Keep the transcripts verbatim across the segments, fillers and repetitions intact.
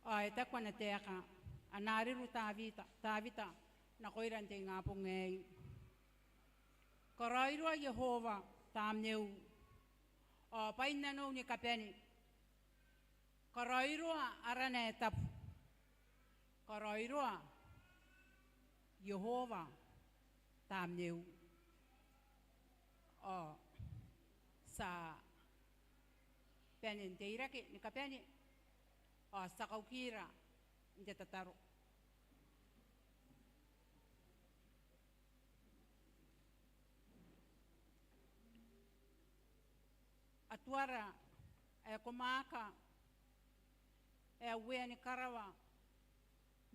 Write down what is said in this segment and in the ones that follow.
Ao e taku ana taeka, ana areru Tawita, Tawita nakoira n te ingabong aei: Karaoiroa Iehova tamneu, ao bwain nanou ni kabane. Karaoiroa arana ae tabu. Karaoiroa Iehova tamneu. Ao ti a bane n teirake ni kabane, ao ti a kaukira n te tataro. Atuara ae ko mwaaka ae uea ni karawa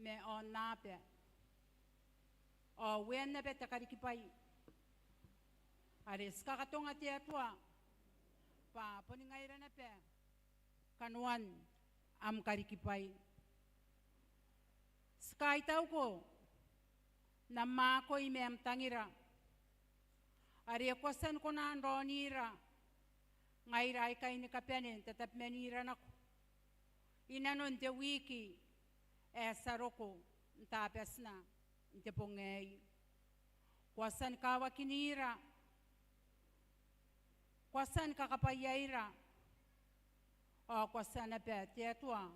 ma aonnaba, ao uean naba te karikibwai, are ti kakatonga te Atua bwa boni ngaira naba kanoan am karikibwai. Ti kaitauko n am akoi ma am tangira, are ko a tia ni kona n raonira ngaira aikai ni kabane n tatabemanira nako i nanon te wiki ae ti a roko n Tabatina n te bong aei. Ko a tia ni kawakinira, ko a tia ni kakabwaiaira, ao ko a tia naba te Atua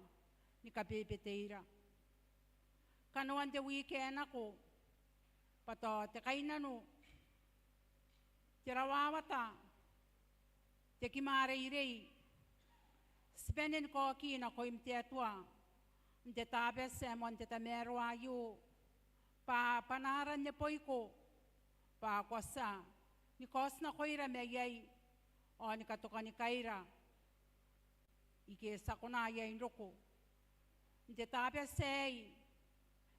ni kabebeteira. Kanoan te wiki ae nako, bwa tao te kainnano, te rawawata, te kimwareirei, ti bane ni kaoki nakoim te Atua n te Tabati ae moan te tamaroa aio, bwa bwanaara neboiko, bwa ko a tia ni kaoti nakoira mai iai, ao ni katokanikaira ike ti a kona iai n roko n te Tabati aei,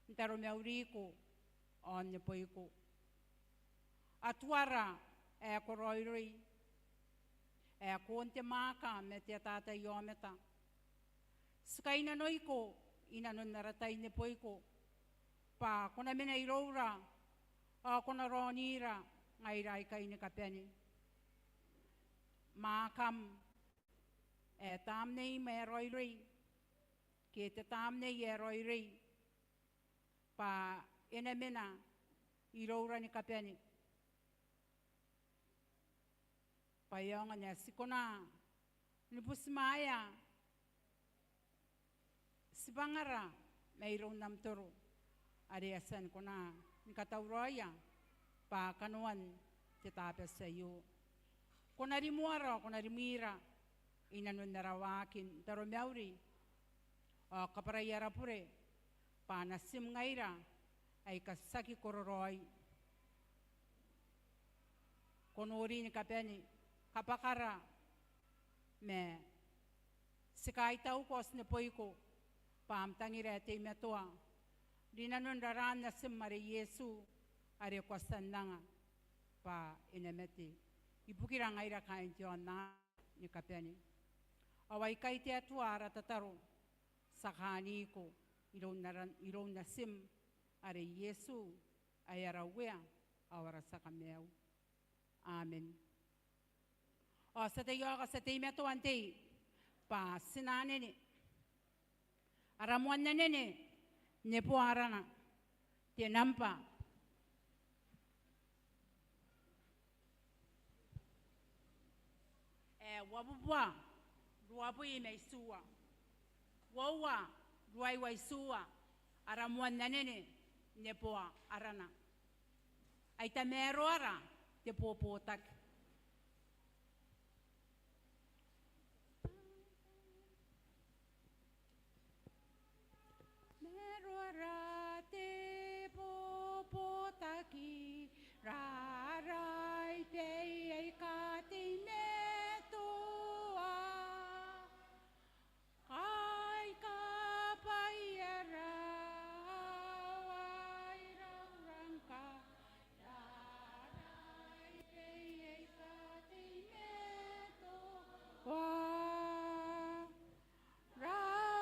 n taromauriko ao n neboiko. Atuara ae ko raoiroi, ae ko on te mwaaka ma te atatai aomata, ti kainnanoiko i nanon ara tai n neboiko, bwa ko na mena iroura, ao ko na raonira ngaira aikai ni kabane. Mwaakam ae tamneim ae raoiroi, ke te tamnei ae raoiroi, bwa e na mena iroura ni kabane, bwa e aonga n ae ti kona ni butimwaea tibwangara mairoun am toro, are a tia ni kona ni katauraoia bwa kanoan te Tabati aio. Ko na rimoara, ko na rimwira i nanon ara waaki n taromauri, ao kabwarai ara bure bwa natim ngaira aika ti aki kororaoi. Ko nori ni kabane kabwakara, ma ti kaitauko ao ti neboiko bwa am tangira ae teimatoa rinanon raraan natim are Iesu, are ko a tia n anga bwa e na mate ibukira ngaira kaain te aonnaba ni kabane. Ao aikai te Atua ara tataro, ti a kaaniko iroun ara, iroun natim are Iesu, ae ara Uea ao ara Tia Kamaiu. Amen. Ao ti a tei, ao ti a teimatoa n tei bwa ti na anene ara moan anene, neboa arana, te namba ae uabubua ruabwi ma itiua. Uoua ruaiwa itiua, ara moan anene, neboa arana. Ai tamaroara te bobotaki. Tamaroara te bobotaki, rarai bwai aika teimatoa. Kai kabwaia raoi, raoi rau rang kai, rarai bwai aika teimatoa. Rarai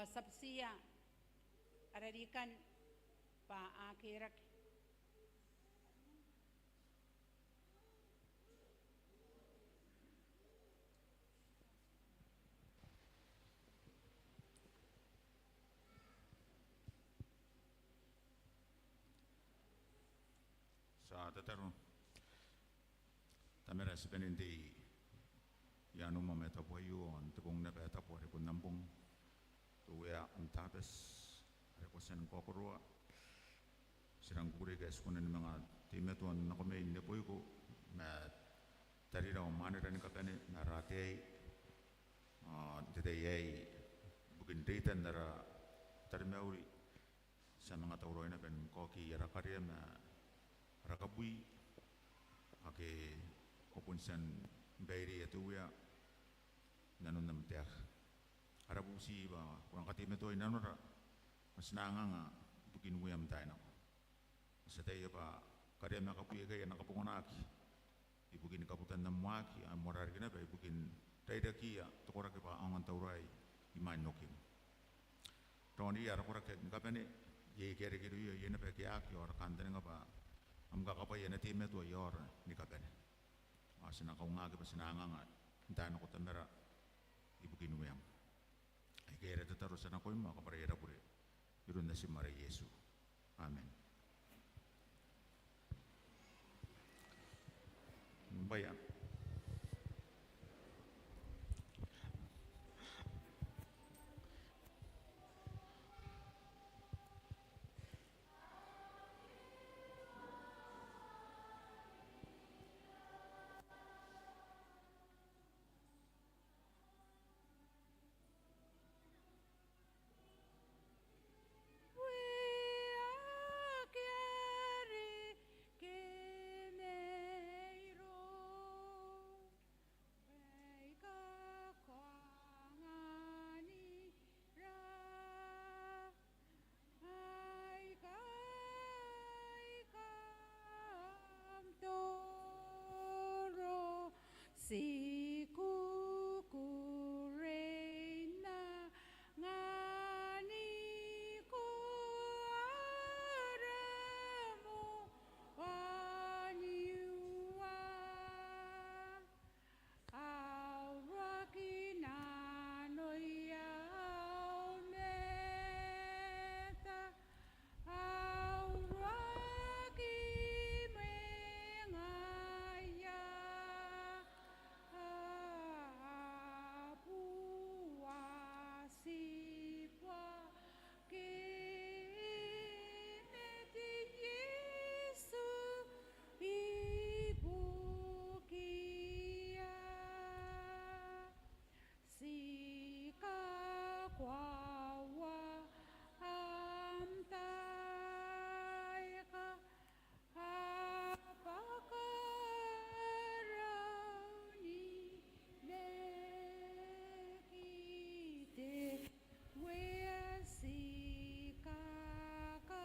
Ti a butiia ara rikan bwa a kerake. Ti a tataro. Tamara, ti bane n tei i aomata ma tabeua aio, ao n te bong naba ae tabu are bon am bong. Te Uea, am Tabati are ko a tia ni kaokoroa. Ti rang kukurei ngkai ti kona ni manga teimatoa n nako mai n neboiko ma tarira ao mwanera ni kabane ma ara ataei. Ao n te tai aei, ibukin reitan ara taromauri, ti a manga tauraoi naba ni kaoki ara karea ma ara kabwi ake ko bon tia ni baireia, te Uea, n nanon am taeka. Ara bubuti bwa ko rang kateimatoai nanora, ma ti na anganga ibukin Ueam n taai nako. Ti ataia bwa karea ma kabwi aikai a na kabonganaki ibukin kabutan am waaki, ao moarara riki naba ibukin rairakiia te koraki bwa a aonga n tauraoi imwain okim. Raoniia ara koraki ni kabane, iai aika a reke irouia, iai naba aika aki, ao ara kantaninga bwa am kakabwaia a na teimatoa i aora ni kabane. Ao ti na kaungaaki bwa ti na anganga n taai nako, Tamara, ibukin Ueam. Aikai ara tataro ti a nakoim ao kabwarai ara bure n aran Natim ara Iesu. Amen. Bwaia. Aikai kam toro, ti kukurei n anganiko ara moan iua. Ao ruaki nanoia aomata, ao ruaki mwengaia, a bua tibwa ke ma te Iesu ibukia. Ti kakoaua am taeka, a bwa karauni riki te Uea. Ti kakaraoa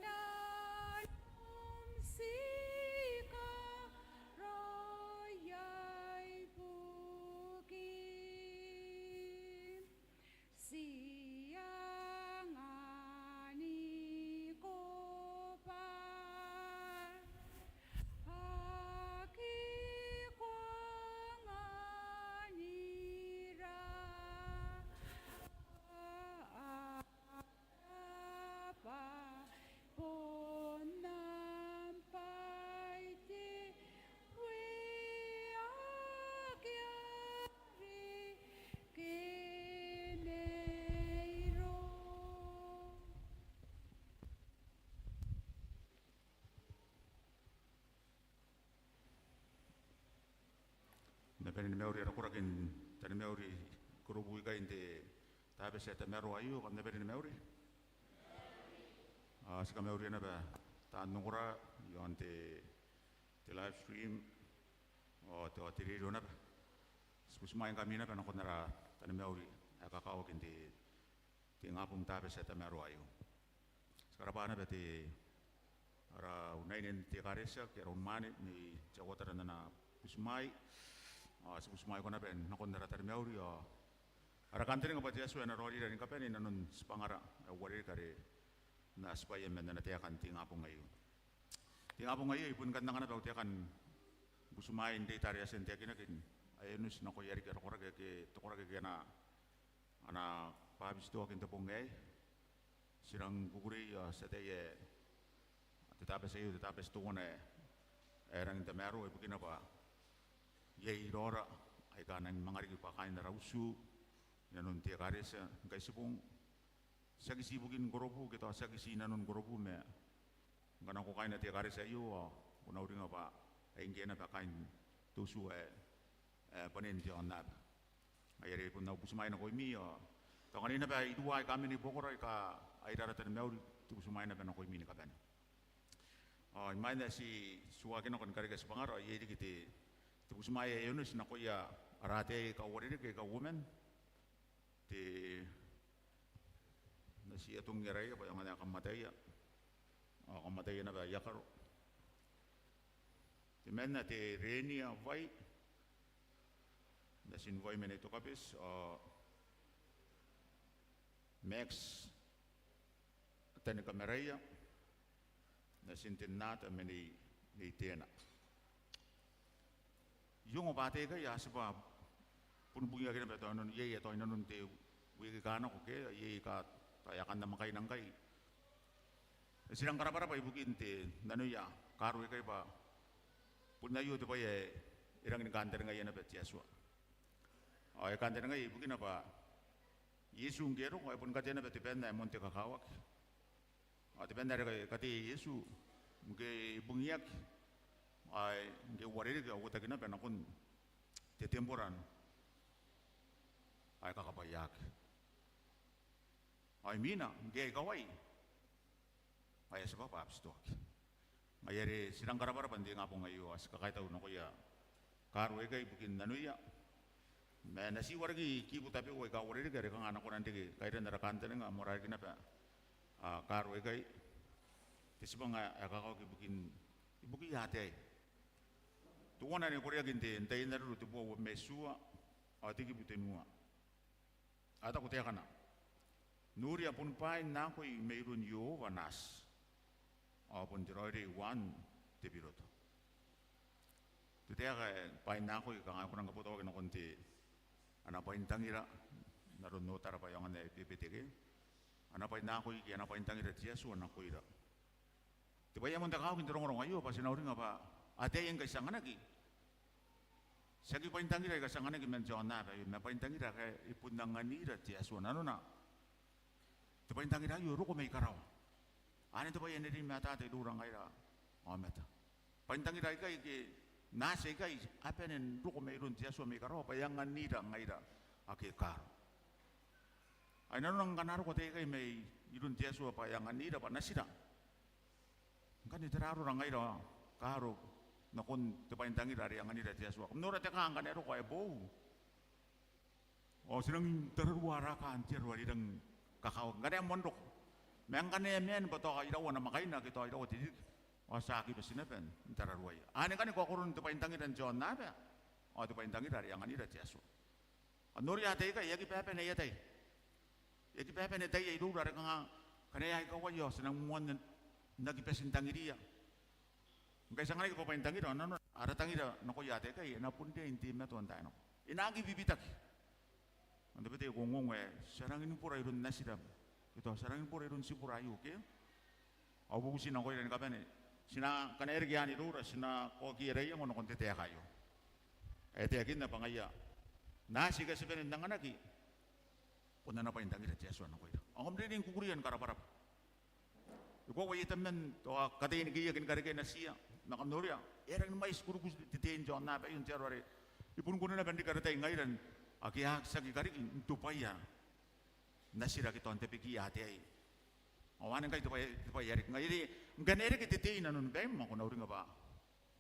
nanom, ti karaoia ibukim. Ti anganiko bwa aki ko anganira, a bwa bon am bwai te Uea ake a reke mairo. Kam na bane ni mauri ara koraki n taromauri, kurubu aikai n te Tabati ae tamaroa aio, kam na bane ni mauri. Ao ti kamauria naba taan ongora iaon te, te live stream ao te, ao te rerio naba. Ti butimwaeingkami naba nakon ara taromauri ae kakawaki n te, te ingabong n Tabati ae tamaroa aio. Ti karabwa naba te, ara unaine n te ekaretia ke ara unimwaane mai Tiakoatara n ana butimwaai. Ao ti butimwaeiko naba nakon ara taromauri ao Ara kantaninga bwa te Atua e na raoiroi ni kabane inanon tibwangara ae uarereke are e na tibwaia man ana taeka n te ingabong aio. Te ingabong aio I bon kan anga naba au taeka ni butimwaai n reita are e a tia n taekinaki ae e onoti nakoia riki ara koraki ake te koraki ake a na bwabetitoaki n te bong aei. Ti rang kukurei ao ti ataia ae te Tabati aio te Tabati teuana ae e rangi n tamaroa ibukina bwa iai raora aika a nang manga riki bwa kaain ara utu inanon te ekaretia ngkai tibong. Tiaki ti ibukin korobu ke tao tiaki ti inanon korobu ma ngkana ko kaain te ekaretia aio ao ko na uringa bwa e ngkoe naba kaain te utu ae banen te aonnaba. Ngaia are I bon au butimwaai nakoimi ao tao ngkana I naba irua aika mena i buakora aika a ira ara taromauri, te butimwaai naba nakoimi ni kabane. Ao imwain ae ti tuaki nako ni karekea tibwangara ao iai riki te butimwaai ae e onoti nakoia ara ataei aika uarereke aika uoman. Te, N na ti atongi araia bwa e aonga n ae kam ataia ao kam ataia naba aia karo. Temanna te Renia Vai, natin Vai ma Nei Tokabeti, ao Max Tanikamaraia, natin Tennata ma Nei, Nei Tena. I ongo bwa ataei aikai a tibwa bunibungiaki naba tao inanon, iai ae tao inanon te wiiki ae nako ke iai aika tao e a kan namwakaina ngkai. Ti rang karabwarabwa ibukin te nanoia kaaro aikai bwa bon aio te bwai ae e rangi ni kantaningaia naba te Atua. Ao e kantaningaia ibukina bwa Iesu ngke e roko ao e boni katea naba te banna ae moan te kakawaki. Ao te banna are e katea Iesu ngke e bungiaki ao ngke e uarereke ao e uotaki naba nakon te tembora ao e kakabwaiaki. Ao imwina ngke e a ikawai ao e a tibwa bwabetitoaki. Ngaia are ti rang karabwarabwa n te ingabong aio ao ti kakaitau nakoia kaaro aikai ibukin nanoia. Ma N na ti wareki kibu tabeua aika uarereke are kanga a na kona n reke kairan ara kantaninga, moarara riki naba kaaro aikai. Te tibwanga ae kakawaki ibukin, ibukiia ataei. Teuana ane koreaki n te, n Taian Areru te bua uabwi ma itiua ao te kibu tenua. A taku taekana: Noria, bon bwaai n akoi mairoun Iehova naati, ao bon te raoiroi uaan te biroto. Te taeka ae bwaai n akoi, kanga e kona ni kabotauaki nakon te, ana bwaintangira, n aron otara bwa e aonga n ae bebete ke, ana bwaai n akoi ke ana bwaintangira te Atua nakoira. Te bwai ae moan te kakawaki n te rongorongo aio bwa ti na uringa bwa ataei ngkai ti anganaki, tiaki bwaintangira aika ti anganaki man te aonnaba aio, ma bwaintangira aika e bon anganira te Atua. Nanona, te bwaintangira aio e roko mai karawa. Anne te bwai ae na riai ni mataata iroura ngaira aomata. Bwaintangira aikai ke naati aikai a bane n roko mairoun te Atua mai karawa bwa e anganira ngaira ake kaaro. Ai nanona ngkana a roko ataei aikai mairoun te Atua bwa e anganira bwa natira, ngkanne tera arora ngaira kaaro nakon te bwaintangira are e anganira te Atua? Kam nora te kaa ngkana e roko ae boou. Ao ti rangi n tararua ara kaa n te aro are e rangi ni kakawaki ngkana e moan roko. Ma ngkana e maan bwa tao iraua namwakaina ke tao iraua te ririki, ao ti aki bati naba n tararuaia. Anne ngkanne kaokoron te bwaintangira n te aonnaba ao te bwaintangira are e anganira te Atua. Ao noria ataei aikai, e aki babane aia tai. E aki babane taia iroura are kanga ngkana e a ikawai ao ti nang moanna n aki bati n tangiriia. Ngkai ti anganaki bwa bwaintangira, ao nanona ara tangira nakoia ataei aikai e na bon riai n teimatoa n taai nako. E na aki bibitaki. Ao n tabetai ko ongoongo ae ti a rangi ni bora iroun natira, ke tao ti a rangi ni bora iroun tibura aio ke? Ao bubuti nakoira ni kabane. Ti na, ngkana e reke anne iroura, ti na kaokiia ara iango nakon te taeka aio ae taekinna bwa ngaia naati aika ti bane n anganaki bon ana bwaintangira te Atua nakoira. Ao kam riai ni kukureia ni karabwarabwa. E koaua iai tabeman tao a kataia ni keiaki ni karekea natiia, ma kam noria, e a rangi ni mwaiti kurukutu te tei n te aonnaba aio n te aro are e boni kona naba n reke ara tai ngaira ake a aki tiaki kariki n tobwaia natira ake tao n tabekiia ataei. Ao anne ngkai te bwai, te bwai ae riki. Ngaia are ngkana e reke te tei inanon baim ao ko na uringa bwa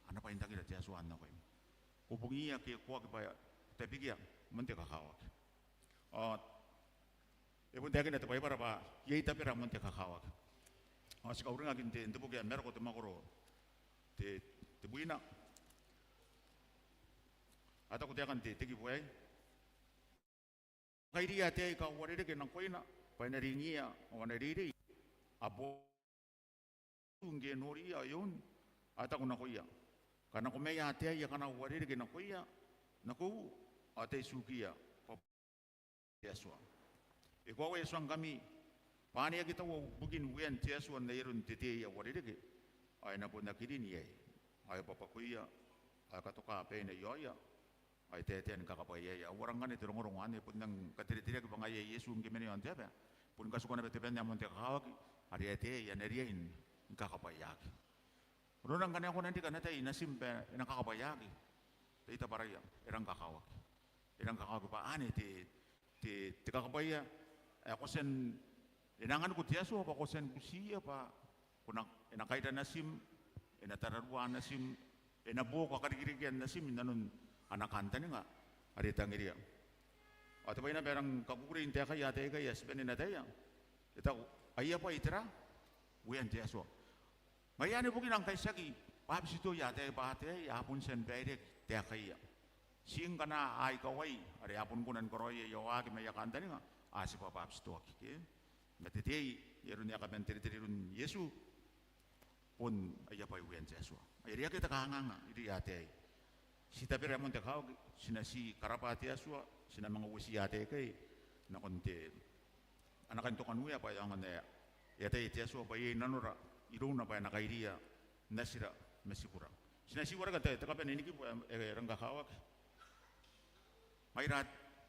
ana bwaintangira te Atua n nakoim. Ko bungiia ke ko aki bwa tabekia moan te kakawaki. Ao e bon taekinna te Baibara bwa iai tabera moan te kakawaki. Ao ti kauringaki n te, n te boki ae Mareko te mwakoro te, tebwina. A taku taekan te, te kibu aei. kairi ataei aika uarereke nakoina bwa e na ringiia ao a na reirei. A bon ngke e noriia ao e un, a taku nakoia, Kam nako maia ataei akana uarereke nakoia, nakoiu, ao tai tukiia, bwa te Atua. E koaua I a tuangkami bwa ane aki taua bukin uean te Atua n ai aron te tei ae uarereke, ao e na bon aki rin iai, ao e bwabwakoia, ao e katoka baina i aoia, ao e taetae ni kakabwaiaia. Ao uara ngkanne te rongorongo anne, bon rang kateretereaki bwa ngaia Iesu ngke e mena i aon te aba, boni katikua naba te bane ae moan te kakawaki, are ataei a na riai ni kakabwaiaki. Rona ngkana e kona n rika natai natim bwa e na kakabwaiaki, tai tabwaraia, e rang kakawaki. E rang kakawaki bwa anne te, te, te kakabwaia ae ko tia n, e na anganiko te Atua bwa ko tia ni butiia bwa ko na, e na kaira natim, e na tararua natim, e na buoka karikirakean natim i nanon ana kantaninga are e tangiria. Ao te bwai naba ae rang kakukurei n taekaia ataei aikai ae ti bane n ataia, e taku, aia bwai tera? Uean te Atua. Ngaia anne bukina ngkai tiaki bwabetitoia ataei bwa ataei a bon tia ni baireaki taekaia. Ti ngkana a ikawai are a bon kona ni karaoia aia waaki ma aia kantaninga, a tibwa bwabetitoaki, ke? Ma te tei, n aron ae kaman teretereirun Iesu, bon aia bwai uean te Atua. Ai are akea te kanganga irouia ataei. Ti tabera ae moan te kakawaki, ti na ti karabwa te Atua, ti na manga uotiia ataei aikai nakon te, ana kaintokanuea bwa e aonga n, e ataia te Atua bwa iai nanora irouna bwa e na kairiia natira ma tibura. Ti na ti wareka te, te kabane ni kibu ae, ae rang kakawaki. Ngaira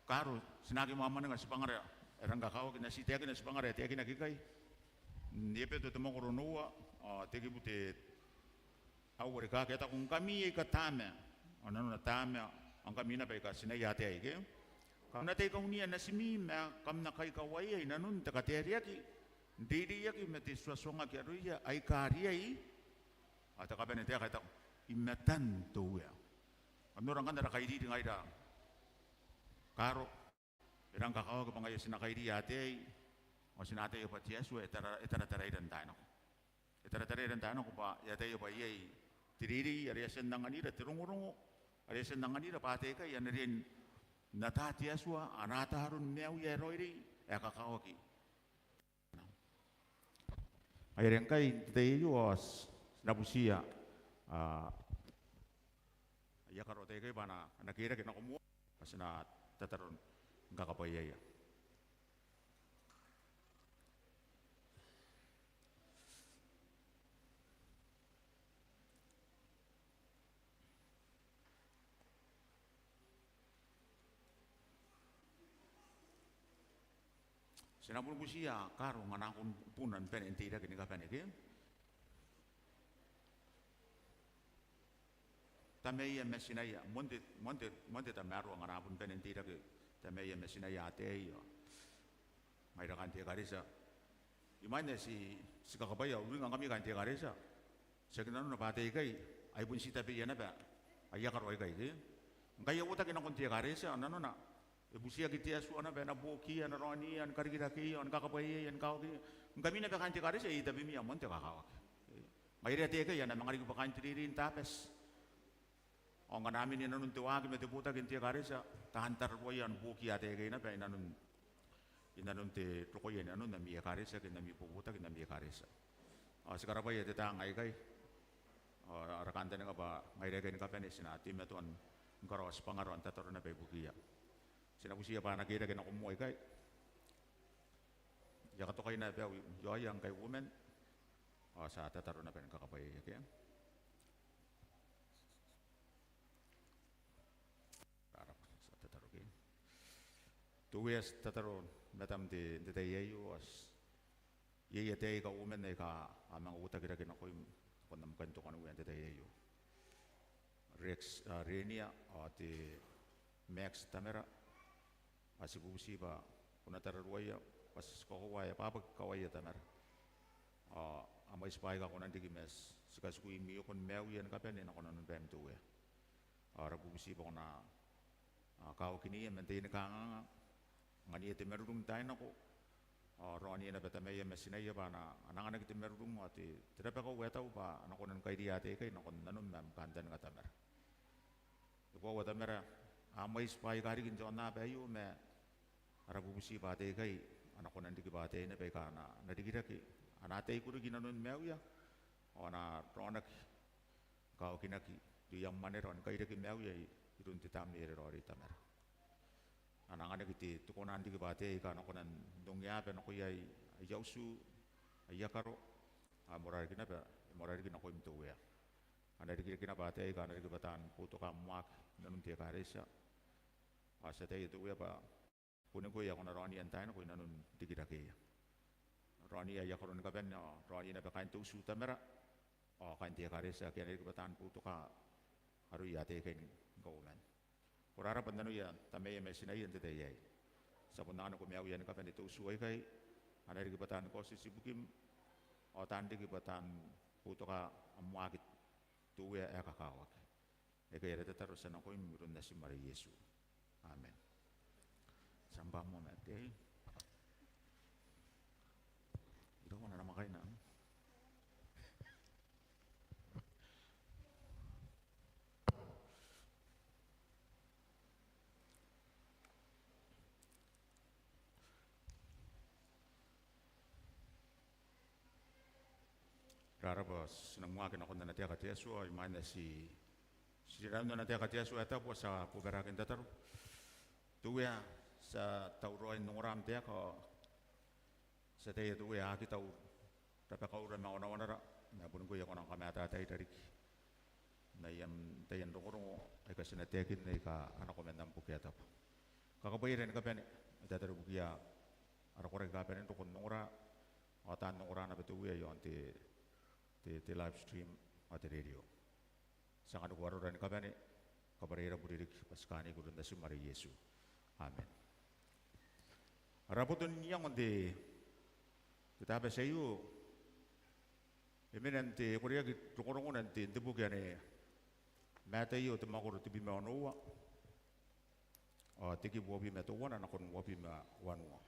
Kaaro, ti na aki mwamwananga tibwangara ae rang kakawaki, N na ti taekina tibwangara ae taekinaki ikai. N Ebeto te mwakoro onoua, ao te kibu te aua rikaaki, e taku, ngkami aika taama, ao nanona taama, ao ngkami naba aika tinaia ataei, ke? Kam na tai kaunia natimi, ma kam na kaikawaia i nanon te kataereaki, n reireiaki ma te tuatuangaki aroia aika riai, ao te kabane taeka e taku, i matan te Uea. Kam nora ngkanne ara kairiri ngaira Kaaro, e rang kakawaki bwa ngaia ti na kairiia ataei, ao ti na ataia bwa te Atua e tara, e tarataraira n taai nako. E tarataraira n taai nako bwa e ataia bwa iai te reirei are e a tia n anganira, te rongorongo are e a tia n anganira bwa ataei aikai a na riai n ata te Atua, a na ata aron maiuia ae raoiroi, ae kakawaki. Ai ngaia ngkai n te tai aio ao ti na butiia, a, aia karo ataei aikai bwa a na, a na keerake nako moa, ao ti na tataro ni kakabwaiaia. Ti na bubutiia Kaaro ngkana ko bon bane n teirake ni kabane, ke? Tamaia ma tinaia, moan te, moan te, moan te tamaroa ngkana bon bane n teirake tamaia ma tinaia ataei ao ngaira kaain te ekaretia. Imwain ae ti, ti kakabwaia, uringa ngkami kaain te ekaretia. Tiaki nanona bwa ataei aikai ai bon ti tabeia naba aia karo aikai, ke? Ngkai e uotaki nakon te ekaretia, ao nanona e butiaki te Atua naba ae na buokiia, ae na raoniia, ni karikirakeia, ao ni kakabwaiaia, ni kawakinia. Ngkami naba kaain te ekaretia iai tabemi ae moan te kakawaki. Ngaia are ataei aikai a na manga riki bwa kaain te reirei n Tabati. Ao ngkana a mena i nanon te waaki ma te botaki n te ekaretia, taan tararuaia ao ni buokiia ataei aikai naba i nanon, i nanon te rokoia i nanon ami ekaretia ke n ami bobotaki n ami ekaretia. Ao ti karabwaia te taanga aikai. Ao ara kantaninga bwa ngaira aikai ni kabane ti na teimatoa ni karaoa tibwangara ao n tataro naba ibukiia. Ti na butiia bwa a na keerake nako moa ikai. I a katokaina abau i aoia ngkai uoman. Ao ti a tataro naba ni kakabwaiaia, ke? Rarabwa, ti a tataro, ke? Te Uea, ti tataro i matam n te, n te tai aio, ao ti, iai ataei aika uoman aika a manga uotakirake nakoim nakon am kaintokanuea n te tai aio. Rex, a, Renia, ao te Max tamara, ao ti bubuti bwa ko na tararuaia, bwa ti kakoaua ae bwabwaki kawaia tamara. Ao a mwaiti bwaai aika kona n riki ma ti katikui mwiokoan maiuia ni kabane nako nanon baim te Uea. Ao ara bubuti bwa ko na, a, kawakinia man te aine kanganga, anganiia te marurung n taai nako, ao raoniia naba tamaia ma tinaia bwa a na, a na anganaki te marurung ao te, te rabakau ae tau bwa a na kona ni kairiia ataei aikai nakon nanom ma am kantaninga tamara. E koaua tamara, a mwaiti bwaai aika riki n te aonnaba aio, ma ara bubuti bwa ataei aikai a na kona n riki bwa ataei naba aika a na, a na rikirake, a na ataei riki i nanon maiuia, ao a na raonaki, kawakinaki irouia mwanera ao ni kairaki maiuia iroun te Tamnei ae Raoiroi Tamara. A na anganaki te, te kona n riki bwa ataei aika a na kona n ongeaba nakoia aia utu, aia karo, ao e moarara riki naba, e moarara riki nakoim te Uea. A na rikirake naba ataei aika a na riki bwa taan boutoka am waaki i nanon te ekaretia. Ao ti ataia te Uea bwa bon ngkoe ae ko na raoniia n taai nako i nanon rikirakeia. Raoniia aia karo ni kabane, ao raoniia naba kaain te utu Tamara, ao kaain te ekaretia ake a na riki bwa taan boutoka aroia ataei aikai ni kauoman. Ko rarabwa n nanoia tamaia ma tinaia n te tai aei. Ti a bon anganiko maiuia ni kabane te utu aikai, a na riki bwa taan kaotioti ibukim, ao taan riki bwa taan boutoka am waaki te Uea ae kakawaki. Aikai ara tataro ti a nakoim iroun Natim are Iesu. Amen. Ti a bwa moa ma ataei. Iraua ana namwakaina? Rarabwa, ti nang waaki nakon ana taeka te Atua, imwain ae ti, ti rinanon ana taeka te Atua ae tabu, ti a bobaraaki n tataro. Te Uea, ti a tauraoi n ongora am taeka, ti ataia te Uea aki tau rabakaura ma wanawanara, ma bon ngkoe ae ko nang kamatataira riki n aia, taian rongorongo aika ti na taekinna aika a nako man am boki ae tabu. Kakabwaia ni kabane, e tataro ibukiia ara koraki aika a bane n roko n ongora, ao taan ongora naba te Uea iaon te, te, te live stream ao te radio. Ti anganiko arora ni kabane, kabwarai ara bure riki, bwa ti kaaniko iroun Natim are Iesu. Amen. Ara boto n iango n te, te Tabati aio, e mena n te, e koreaki rongorongon te, te boki anne Mataio te mwakoro tebwi ma onoua, ao te kibu uabwi ma teuana nakon uabwi ma wanua.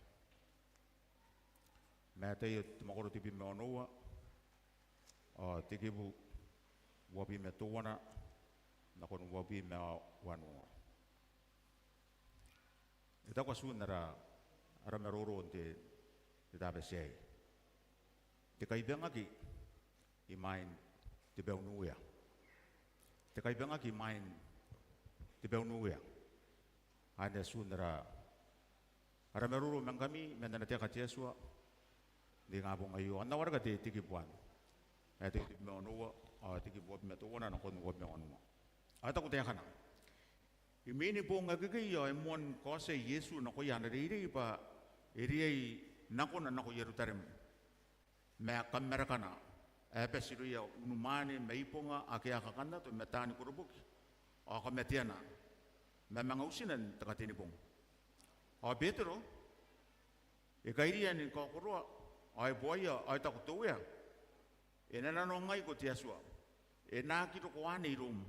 Mataio te mwakoro tebwi ma onoua, ao te kibu uabwi ma teuana nakon uabwi ma wanua. E taku atuun ara, ara maroro n te, te Tabati aei. Te kaibangaki imwain te baunuea. Te kaibangaki imwain te baunuea. Anne atuun ara, ara maroro ma ngkami, man ana taeka te Atua n te ingabong aio. Ao n na wareka te, te kibu anne. Mataio tebwi ma onoua, ao te kibu uabwi ma teuana nakon uabwi ma wanua. Ao e taku taekana. Imwin boong akekei ao e moan kaotia Iesu nakoia ana reirei bwa e riai nakona nako Ierutarem. Ma kammarakana ae bati irouia unimwaane ma ibonga ake a kakannato ma taani koroboki, ao kamateana, ma manga utina n te katenibong. Ao Betero e kairiia ni kaokoroa, ao e boaia, ao e taku, Te Uea, e na nanongaiko te Atua, e na aki roko anne iroum.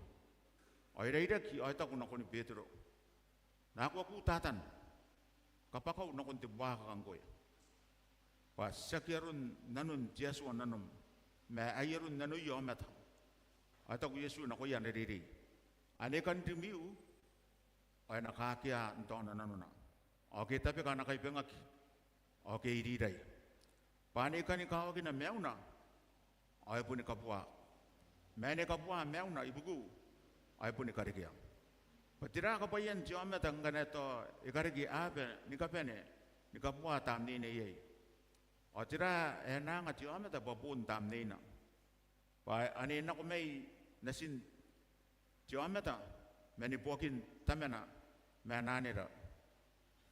Ao e rairaki, ao e taku nakoni Betero, Nakoaku Tatan, kabwakau nakon te buakaka ngkoe. Bwa tiaki aron nanon te Atua nanom, ma ai aron nanoia aomata. Ao e taku Iesu nakoia ana reirei, Ane kan rimwiu, ao e na kakea n taona nanona. Ao ke tabeka ana kaibangaki, ao ke irirai. Bwa ane kani kawakina maiuna, ao e boni kabua. Ma ane kabua maiuna ibukiu, ao e boni karekea. Bwa tera kabwaian te aomata ngkana e tao e kareke aaba ni kabane, ni kabua tamneina iai? Ao tera ae na anga te aomata bwa boon tamneina? Bwa ane nako mai natin te aomata mani buakin tamana ma ana anera.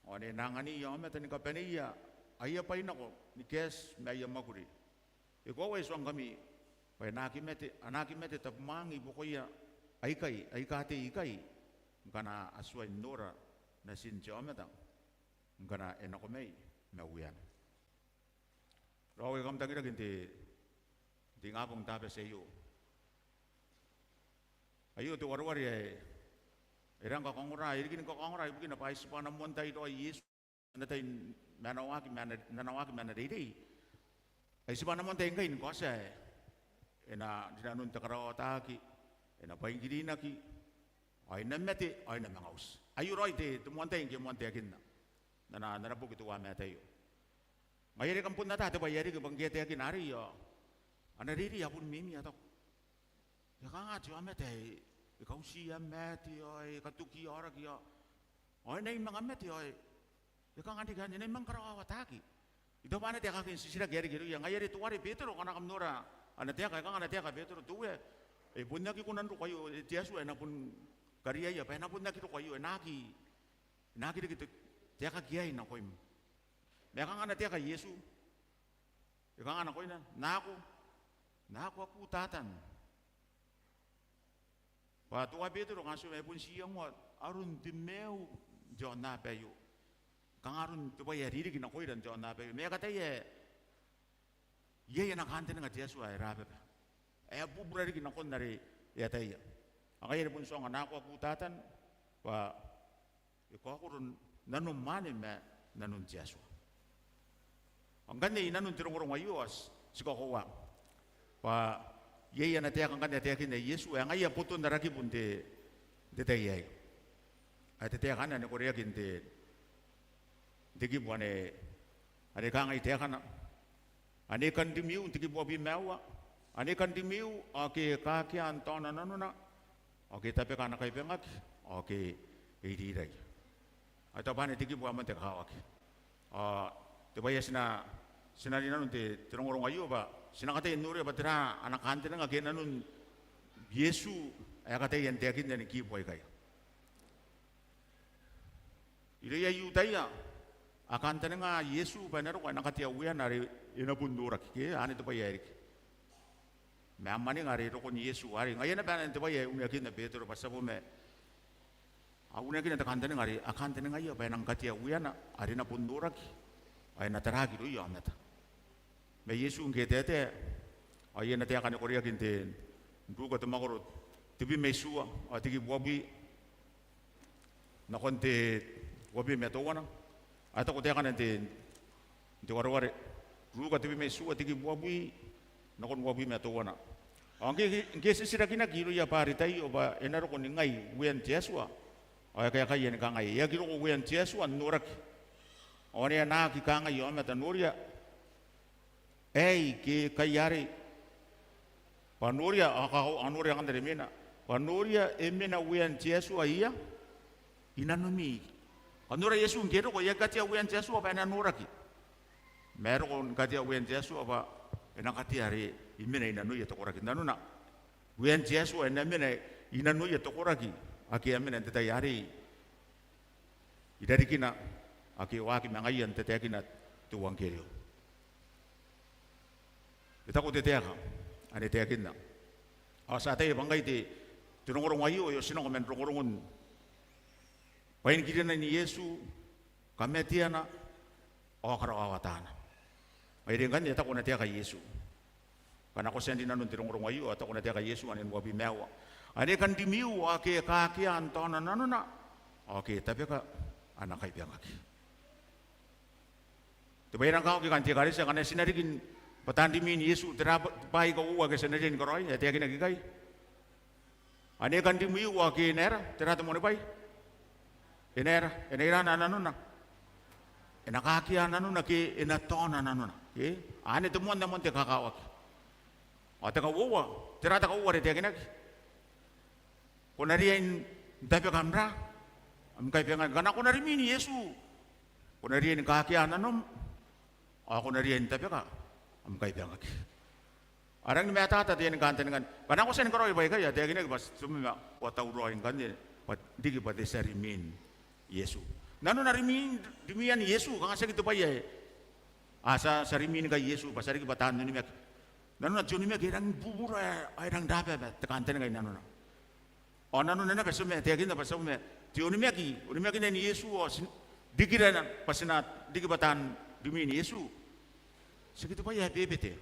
Ao ane na angania aomata ni kabaneia aia bwai nako ni kaeti ma aia mwakuri. E koaua I tuangkami, bwa e na aki mate, a na aki mate tabemwaang i buakoia aikai, aika tei ikai, ngkana a tuai n nora natin te aomata, ngkana e nako mai ma ueana. Raou ae kam tangiraki n te, n te ingabong n te Tabati aio. Aio te wareware ae e rang kakaongora, e riki ni kakaongora ibukina bwa ai tibwa ana moan tai raoi Iesu n ana tai ma ana waaki ma ana, n ana waaki ma ana reirei. Ai tibwa ana moan tai ngkai ni kaotia ae e na rinanon te karaoataki, e na bwaingirinaki, ao e na mate, ao e na manga uti. Aio raoi te, te moan tai ngke e moan taekinna. n ana, n ana boki te aomata aio. Ngaia are kam bon ata te bwai ae riki bwa ngke e taekina arei ao a na reirei a bon mimi, a taku, e kanga te aomata ae e kautiia mate ao e katoki aoraki ao, ao e nang manga mate ao e kanga n riki anne, e nang manga karawawataki. I taku bwa ana taeka ake n titiraki ae riki irouia. Ngaia are teuare Betero, ngkana kam nora ana taeka, e kanga ana taeka Betero, te Uea, e bon aki kona n roko aio, e, te Atua e na bon kariaia bwa e na bon aki roko aio, e na aki, e na aki reke te, taekaki aei nakoim. Ma e kanga ana taeka Iesu? E kanga nakoina? Nako, nako aku Tatan. Bwa teuae Betero kanga ti ongo ma e bon ti iangoa aron te maiu n te aonnaba aio. Kanga aron te bwai ae ririki nakoira n te aonnaba aio. Ma e kataia ae iai ana kantaninga te Atua ae rababa, ae bubura riki nakon are e ataia. Ao ngaia are bon ti ongo, nako aku Tatan, bwa e kaokoro nanom anne ma nanon te Atua. Ao ngkanne i nanon te rongorongo aio ao ti, ti kakoaua bwa iai ana taeka ngkanne ae taekinna Iesu ae ngaia boton ara kibu n te, n te tai aei. Ae te taeka anne ane koreaki n te, n te kibu ane, ane kangai taekana. Ane I kan rimiu, n te kibu uabwi ma aua, ane I kan rimiu ao ke e kakea n taona nanona, ao ke e tabeka ana kaibangaki, ao ke e iriirai. Ao I taku bwa anne te kibu ae moan te kakawaki. Ao te bwai ae ti na, ti na rinanon te, te rongorongo aio bwa ti na kataia n noria bwa tera ana kantaninga ke nanon Iesu ae e kataia n taekinna ni kibu aikai. Irouia I-Iutaia a kantaninga Iesu bwa e na roko ao e na katea ueana are e na bon noraki, ke anne te bwai ae riki. Ma a mwaninga are rokon Iesu arei. Ngaia naba anne te bwai ae uneakinna Betero bwa ti a bo ma a uneakinna te kantaninga are a kantaningaia bwa e nang katea ueana are e na bon noraki ao e na taraaki irouia aomata. Ma Iesu ngke e taetae ao iai ana taeka ane koreaki n te, n Ruka te mwakoro tebwi ma itiua ao te kibu uabwi nakon te uabwi ma teuana. Ao e taku taekana n te, n te wareware, Ruka tebwi ma itiua te kibu uabwi nakon uabwi ma teuana. Ao ngke, ngke e titirakinaki irouia bwa are tai ao bwa e na roko ningai uean te Atua, ao e kaekaia ni kangai, e aki roko uean te Atua n noraki, ao ane a na aki kangai aomata, noria, aei ke kaia arei. Bwa noria, ao ka, ao noria ngkanne are mena. Bwa noria, e mena uean te Atua ia i nanomi. Ao nora Iesu ngke e roko, e aki katea uean te Atua bwa e na noraki. Ma e roko ni katea uean te Atua bwa e na katea are e mena i nanoia te koraki. Nanona, uean te Atua e na mena i nanoia te koraki ake a mena n te tai arei irarikina ake waaki ma ngaia n tataekina te euangkerio. E taku te taeka ane taekinna. Ao ti ataia bwa ngai te, te rongorongo aio e otinako man rongorongon bwainikirinana Iesu, kamateana ao karawawataana. Ngaia are ngkanne e taku ana taeka Iesu. Ngkana ko tia n rinanon te rongorongo aio, ao e taku ana taeka Iesu ane uabwi ma aua. Ane I kan rimiu ao ke e kakea n taona nanona, ao ke e tabeka ana kaibangaki. Te bwai ae rang kakawaki kaain te ekaretia, ngkana ti na riki bwa taan rimwin Iesu, tera bwaai aika uoua ake ti na riai ni karaoi ae taekinaki ikai? Ane I kan rimiu ao ke e na era, tera te moan bwai? E na era, e na iraana nanona? E na kakea nanona ke e na taona nanona, ke? Anne te moan, te moan te kakawaki. Ao te kauoua, tera te kauoua are taekinaki? Ko na riai n tabeka am ra, am kaibangaki. Ngkana ko na rimwin Iesu, ko na riai ni kakea nanom, ao ko na riai n tabeka am kaibangaki. A rangi ni matata te aeka ni kantaninga. Ngkana ko tia ni karaoi baikai, a taekinaki bwa ti toma ma ko a tauraoi ngkanne, bwa riki bwa te tia rimwin Iesu. Nanona rimwin, rimwian Iesu, kanga tiaki te bwai ae, a tia, tia rimwin ngkai Iesu, bwa tia riki bwa taan onimaki. Nanona te onimaki e rangi ni bubura, e rangi n rababa te kantaninga i nanona. Ao nanona naba ti toma, e taekinna bwa ti toma, te onimaki, onimakinan Iesu ao ti, rikira bwa ti na riki bwa taan rimwin Iesu. Tiaki te bwai ae bebete.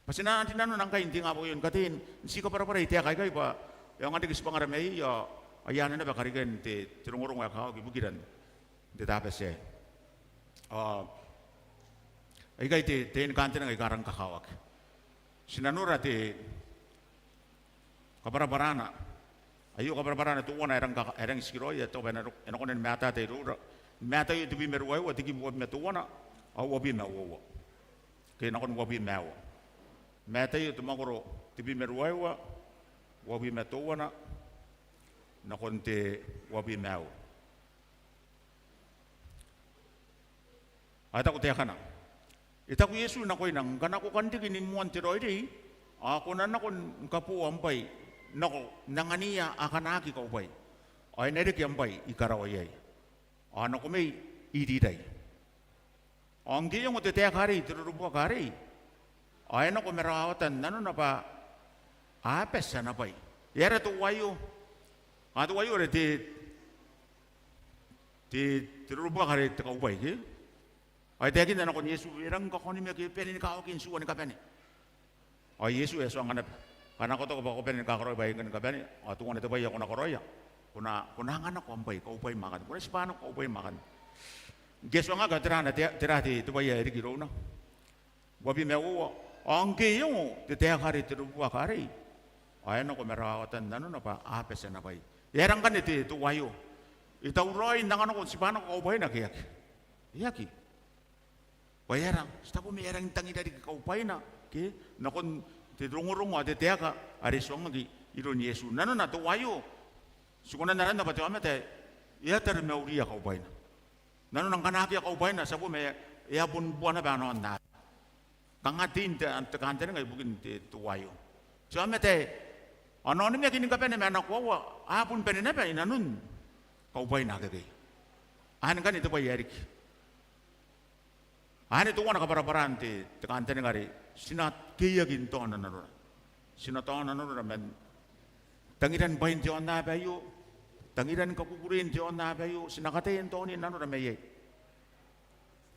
Bwa ti na, ti nanona ngkai n te ingabong aio ni kataia n ti kabwarabwarai taeka aikai bwa e aonga n reke tibwangara mai iai, ao ai anne naba karikan te, te rongorongo ae kakawaki ibukira n te Tabati aei. Ao aikai te, te aeka ni kantaninga aika rang kakawaki. Ti na nora te kabwarabwarana. Aio kabwarabwarana teuana ae rang kaka-, ae rang tikiraoi, ae tao bwa e na ro-, e na kona ni matata iroura. Mataio tebwi ma ruaiwa, te kibu uabwi ma teuana ao uabwi ma uoua. Ke nakon uabwi ma aua. Mataio te mwakoro tebwi ma ruaiwa, uabwi ma teuana nakon te uabwi ma aua. Ao e taku taekana: E taku Iesu nakoina: Ngkana ko kan riki ni moan te raoiroi, ao ko na nako ni kaboo am bwai nako n anganiia akana aki kaubwai, ao e na reke am bwai i karawa iai, ao nako mei i irirai. Ao ngke e ongo te taeka arei te rorobuaka arei, ao e nako ma rawawatan nanona bwa a bati ana bwai. E aera teuaio? Ao teuaio are te, te, te rorobuaka are te kaubwai, ke? Ao e taekinna nakon Iesu: E rangi ni kakaonimaki, e bane ni kawaki n tiua ni kabane. Ao Iesu e a tuanga naba: Ngkana ko taku bwa ko bane ni kakaraoi bwaai aika ni kabane, ao teuana te bwai ae ko na karaoia, ko na, ko na anga nako am bwai, kaubwai mwaakanne. Ko na tibwa nako, kaubwai mwaakanne. Ngke e tuangaki, ao tera ana te, tera te, te bwai ae riki irouna? Uabwi ma uoua. Ao ngke e ongo te taeka arei te rorobuaka arei, ao e nako ma rawawatan nanona bwa a bati ana bwai. E aera ngkanne te, teuaio? E tauraoi n anga nako, n tibwa nako kaubwaina ke e aki? E aki. Bwa e aera? Ti taku ma e rangi n tangira riki kaubwaina, ke? Nakon te rongorongo ao te taeka are tuangaki iroun Iesu. Nanona teuaio, ti kona n aranna bwa te aomata ae e a taromauria kaubwaina. Nanona ngkana akea kaubwaina, ti taku ma e a bon bua naba ana aonnaba. Kanga tein te, te kantaninga ibukin te, teuaio. Te aomata ae ana onimaki ni kabane ma ana koaua a bon bane naba i nanon kaubwaina akekei. Anne ngkanne te bwai ae riki. Anne teuana kabwarabwaraan te, te kantaninga are ti na keiaki n taona nanora. Ti na taona nanora man tangiran bwain te aonnaba aio, tangiran kakukurein te aonnaba aio, ti na kataia n taoni nanora mai iai.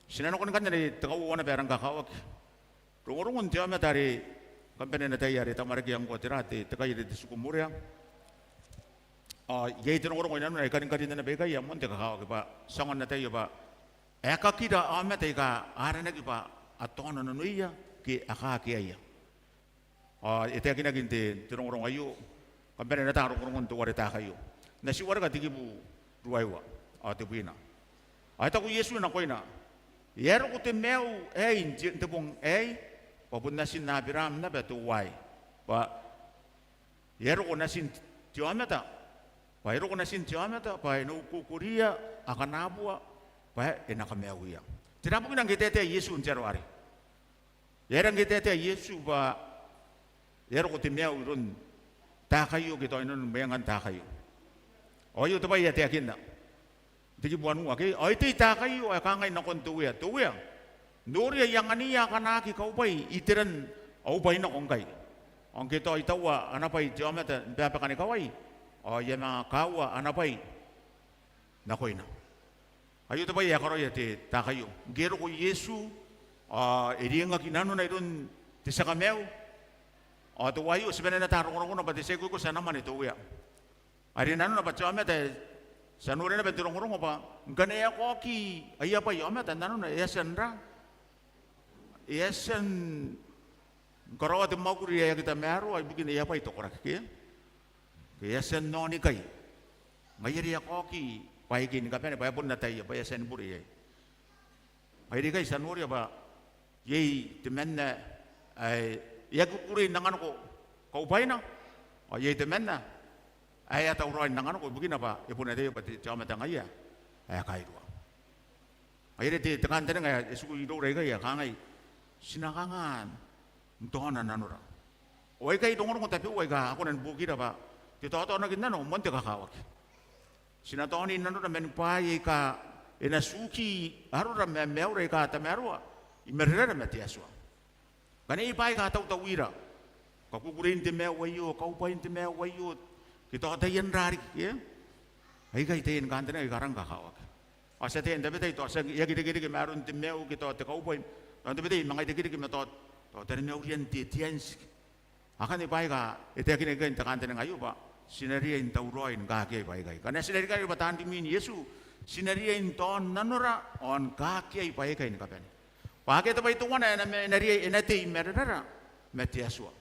Ti na nakon ngkanne are te kauoua naba ae rang kakawaki. Rongorongon te aomata are kam bane n ataia are e tamwarake ngkoa, tera te, te kai are te tiku Morea. Ao iai te rongorongo i nanona ae I kan karinna naba ikai ae moan te kakawaki bwa ti aonga n ataia bwa aekakira aomata aika a aranaki bwa a taona nanoia ke a kakeaia. Ao e taekinaki n te, te rongorongo aio, kam bane n ata rongorongon teuare taakaio. Natiu wareka te kibu ruaiwa ao tebwina. Ao e taku Iesu nakoina: E a roko te maiu aei n te, n te bong aei, bwa bon natin Aberaam naba teuaei. Bwa e a roko natin te aomata, bwa e roko natin te aomata bwa e na ukoukoria akana bua bwa e na kamaiuia. Tera bukina ngke e taetae Iesu n te aro arei? E aera ngke e taetae Iesu bwa e a roko te maiu iroun taakaio ke tao i nanon mwengan taakaio? Ao aio te bwai ae taekinna n te kibu uangaun ke: Ao e tei taakaio ae kangai nakon te uea: Te uea, noria, I anganiia akana aki kaubwai iteran au bwai nako ngkai. Ao ngke tao I taua ana bwai te aomata ni babaka ni kawai, ao I a manga kaua ana bwai nakoina. Aio te bwai ae karaoia te taakaio. Ngke e roko Iesu, ao e riengaki nanona iroun te tia kamaiu. Ao teuaio ti bane n ata rongorongona bwa te tia ikoiko ti a na mwane te uea. Are nanona bwa te aomata ae ti a noria naba n te rongorongo bwa ngkana e a kaoki aia bwai aomata, nanona e a tia n ra, e a tia n karaoa te mwakuri ae aki tamaroa ibukin aia bwai te koraki, ke? Ke e a tia n aonikai. Ngaia are e a kaoki bwaai aikai ni kabane bwa e bon ataia bwa e a tia ni bure iai. Ngaia are ikai ti a noria bwa iai temanna ae e aki kukurei n anga nako kaubwaina, ao iai temanna ae e a tauraoi n anga nako ibukina bwa e bon ataia bwa te, te aomata ngaia ae kairua. Ngaia are te, te kantaninga ae e tiku iroura ikai ae kangai: Ti na kanga n taona nanora? Ao aikai rongorongo tabeua aika a kona ni buokira bwa te taotaonakinnano moan te kakawaki. Ti na taoni nanora man bwaai aika e na tuki arora ma maiura aika tamaroa i marenara ma te Atua. Ngkana iai bwaai aika a tautauira, kakukurein te maiu aio, kaubwain te maiu aio, ke tao taian ra riki, e? Aikai taian kantaninga aika rang kakawaki. Ao ti ataia n tabetai tao ti a, e aki irekereke ma aron te maiu ke tao te kaubwai. Ao n tabetai e manga irekereke ma tao, tao taromaurian te, te anti. Akanne bwaai aika e taekinaki ikai n te kantaninga aio bwa ti na riai n tauraoi ni kakeai bwaai aikai. Ngkana ti na rikirake bwa taan rimwin Iesu, ti na riai n taon nanora ao ni kakeai bwaai aikai ni kabane. Bwa akea te bwai teuana ae e na ma, e na riai, e na tei i marenara ma te Atua.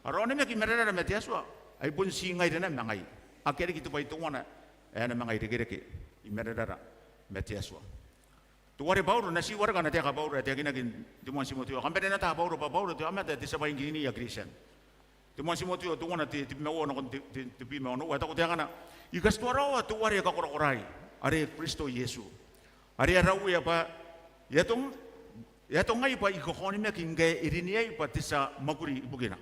Ara onimaki i marenara ma te Atua ai bon ti ngaira naba ma ngaia. Akea riki te bwai teuana ae e na manga irekereke i marenara ma te Atua. Teuare Bauro, natiu wareka ana taeka Bauro ae taekinaki n te moan Timoteo. Kam bane n ata Bauro bwa Bauro te aomata ae te tia bwaingkiriniia Kristian. Te moan Timoteo teuana te, tebwimaua nakon te, te, tebwi ma onoua, e taku taekana: I katituaraoa teuare kakorakoraai, are Kristo Iesu, are ara Uea, bwa e atong, e atongai bwa I kakaonimaki ngkae e rineai bwa te tia mwakuri ibukina.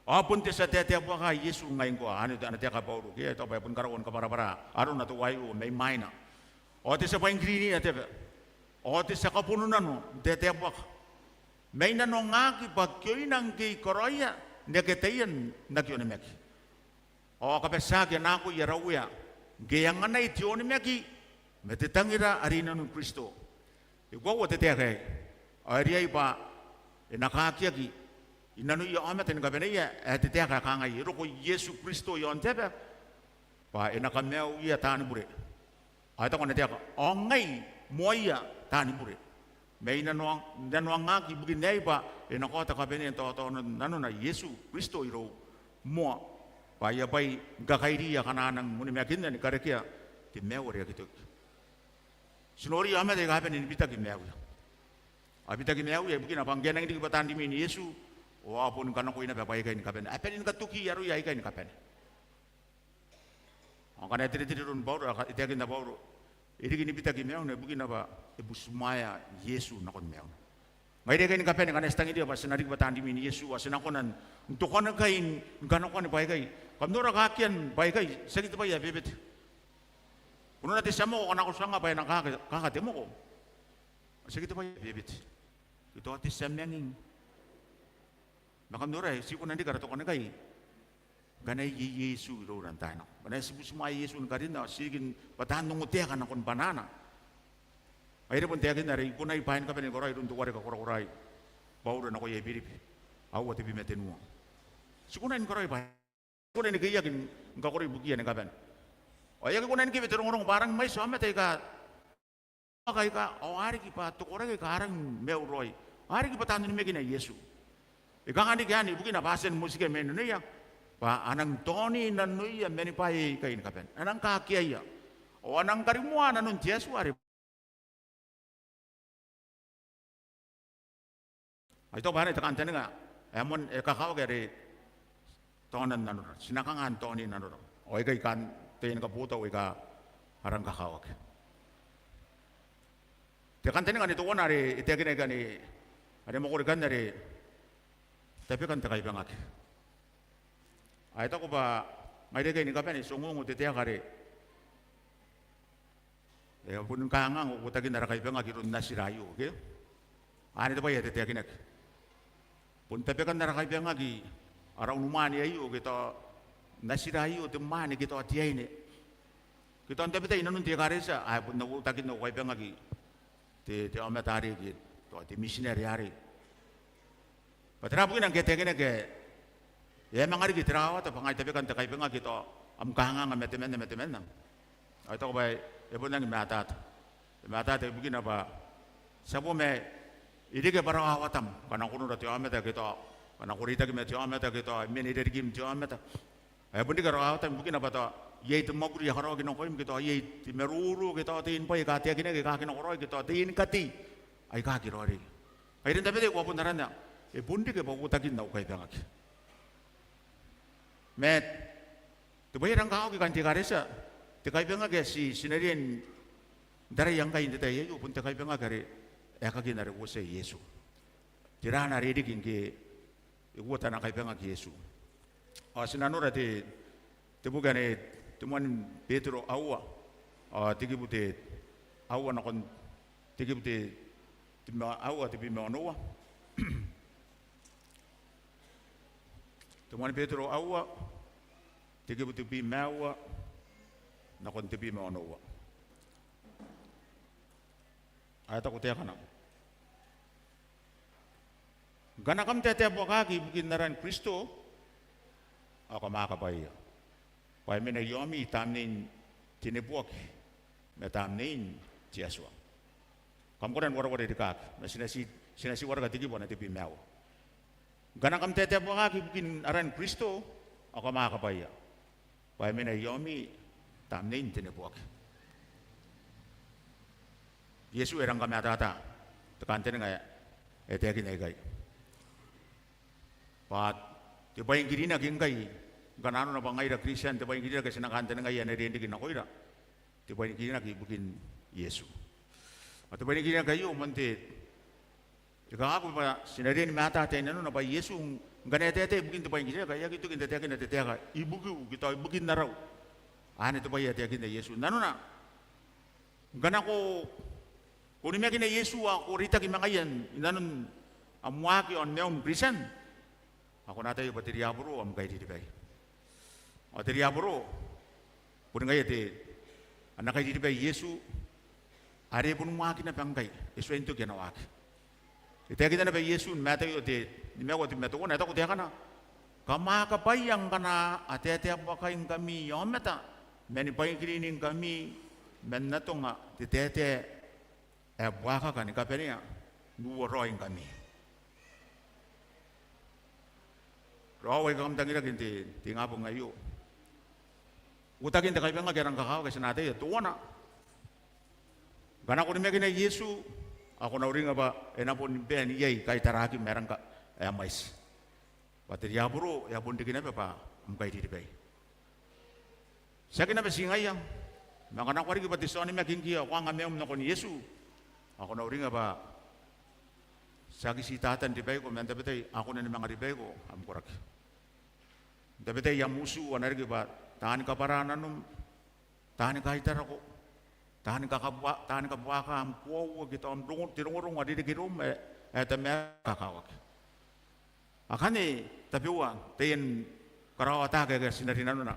Ao bon te tia taetae buaka Iesu ngai ngkoa. Anne ana taeka Bauro, ke, e taku bwa e boni karaua ni kabwarabwara arona teuaei mai mwaina. Ao te tia bwaingkiriniia te aba, ao te tia kabonunano n taetae buaka, mai nanongaki bwa kioina ngke I karaoia n akea taian aki onimaki, ao kabatiaaki ana akoi ara Uea, ngke e anganai te onimaki ma te tangira are i nanon Kristo. E koaua te taeka aei, ao e riai bwa e na kakiaki i nanoia aomata ni kabaneia, ae te taeka ae kangai: E roko Iesu Kristo i aon te aba bwa e na kamaiuia taani bure. Ao e taku ana taeka: Ao ngai moaia taani bure, ma I nanoang-, nanoangaki ibukin aei, bwa e na kaota kabanea n taotaonan nanona Iesu Kristo irou moa, bwa aia bwai ni kakairiia akana a nang onimakinna ni karekea te maiu are aki toki. Ti noria aomata aika a bane ni bitaki maiuia. A bitaki maiuia ibukina bwa ngke a nangi riki bwa taan rimwin Iesu, ao a boni kanakoi naba baikai ni kabane. A bane ni katoki aroia aikai ni kabane. Ao ngkana e teretere iroun Bauro, ao e taekinna Bauro, e riki ni bitaki maiuna ibukina bwa e butimwaea Iesu nakon maiuna. Ngaira aikai ni kabane, ngkana ti tangiria bwa ti na riki bwa taan rimwin Iesu, ao ti na kona n tokanikai ni kanakoani baikai. Kam nora kakian baikai, tiaki te bwai ae bebete. Ko nora te tia moko, ko na ko tuanga bwa e na kaka, kaka te moko. Tiaki te bwai ae bebete. Ke tao te tia manging. Ma kam noria, ti kona n riki ara tokanikai ngkana iai Iesu iroura n taai nako. Ngkana ti butimwaea Iesu ni karinna, ao ti riki bwa taan ongotaeka nakon banana. Ai are bon taekinna are I konai bwaai ni kabane ni karaoi iroun teuare kakorakoraai, Bauro nakoia I-Biribi aua tebwi ma tenua. Ti konai ni karaoi bwaai, ti konai ni keiaki ni kakoroi ibukiia ni kabane. Ao e aki kona ni kewe te rongorongo bwa a rangi mwaiti aomata aika a kaika, ao a riki bwa te koraki aika a rangi ni maiu raoi, a riki bwa taan onimakina Iesu. E kanga n riki anne ibukina bwa a tia ni motikia mai nanoia bwa a nang taoni nanoia man bwaai aikai ni kabane. A nang kakeaia, ao a nang karimoa nanon te Atua are Ao I taku bwa anne te kantaninga ae moan, e kakawaki are taonan nanora. Ti na kanga n taoni nanora? Ao aikai kaain te aine ni kabotau aika a rang kakawaki. Te kantaninga ni teuana are e taekinaki ikanne, are mwakoro ikanne are tabekan te kaibangaki. Ao I taku bwa ngaira aikai ni kabane ti ongongo te taeka are e a boni kanganga uotakin ara kaibangaki iroun natira aio, ke? Anne te bwai ae taekinaki. Bon tabekan ara kaibangaki ara unimwaane aio, ke tao natira aio, te mwaane ke tao te aine, ke tao n tabetai inanon te ekaretia ae bon na uotakin au kaibangaki te, te aomata arei, ke tao te mitinare arei. Bwa tera bukina ngke e taekinaki ae e a manga riki te rawawata bwa ngai tabekan te kaibangaki, tao am kanganga ma temanna ma temanna? Ao I taku bwa e bon rangi ni matata. E matata ibukina bwa ti a bo ma e reke bwa rawawatam ngkana ko nora te aomata, ke tao ngkana ko reitaki ma te aomata, ke tao e mena irarikim te aomata. Ao e bon reke rawawatam ibukina bwa tao iai te mwakuri ae karaoaki nakoim, ke tao iai te maroro, ke tao taian bwai aika taekinaki aika aki nakoraoi, ke tao taian katei aika aki raoiroi. Ngaira n tabetai ko a bon aranna, e bon reke bwa uotakin au kaibangaki. Ma te bwai ae rang kakawaki kaain te ekaretia, te kaibangaki ae ti, ti na riai n taraia ngkai n te tai aio, bon te kaibangaki are aekakin are uotia Iesu. Te raana are e riki ngke e uota ana kaibangaki Iesu. Ao ti na nora te, te boki anne, te moan Betero aua, ao te kibu te aua nakon te kibu te, te ma-, aua tebwi ma onoua. Te moan Betero aua, te kibu tebwi ma aua nakon tebwi ma onoua. Ao e taku taekana: Ngkana kam taetaebuakaki ibukin aran Kristo, ao kam a kabaia, bwa e mena i aomi tamnein te neboaki ma tamnein te Atua. Kam kona ni wareware rikaaki, ma ti na ti, ti na ti wareka te kibu ae tebwi ma aua. Ngkana kam taetaebuakaki ibukin aran Kristo, ao kam a kabaia, bwa e mena i aomi tamnein te neboaki. Iesu e rang kamatata te kantaninga ae e taekinna ikai. Bwa te bwainkirinaki ngkai, ngkana nanona bwa ngaira Kristian, te bwainkirinaki ae ti na kantaningaia e na riai n riki nakoira te bwainkirinaki ibukin Iesu. Ao te bwainkirinaki aio moan te, e kakawaki bwa ti na riai ni matata i nanona bwa Iesu ngkana e taetae ibukin te bwainkirinaki, e aki toki n tataekina te taeka ibukiu ke tao ibukin arau. Anne te bwai ae taekinna Iesu. Nanona ngkana ko, ko onimakina Iesu ao ko reitaki ma ngaia i nanon am waaki ao n maium Kristian, ao ko na ataia bwa te riaboro am kairiribai. Ao te riaboro boni ngaia te, ana kairiribai Iesu, are e boni waaki naba ngkai, e tuai n toki ana waaki. E taekinna naba Iesu n Mataio te nimaua te bwi ma teuana, e taku taekana: Kam a kabwaia ngkana a taetae buakaingkami aomata, ma ni bwainkiriningkami man atonga te taetae ae buakaka ni kabanea n uoraoingkami. Raou aika kam tangiraki n te, te ingabong aio, uotakin te kaibangaki ae rang kakawaki ae ti na ataia teuana. Ngkana ko onimakina Iesu, ao ko na uringa bwa e na boni bae n iai kaitarakim ae rang ka, ae mwaiti. Bwa te riaboro e a bon riki naba bwa am kairiribai. Tiaki naba ti ngaia, ma ngkana ko a riki bwa te tia onimaki ngkoe ao ko anga maium nakon Iesu, ao ko na uringa bwa tiaki ti Tatan ribaiko, ma n tabetai a kona ni manga ribaiko am koraki. N tabetai am utu a na riki bwa taani kabwara nanom, taani kaitarako, taani kakabwa-, taani kabuaka am koaua ke tao am rongo-, te rongorongo are e reke iroum ae, ae tamaroa, kakawaki. Akanne tabeua taian karaoatake ake ti na rinanona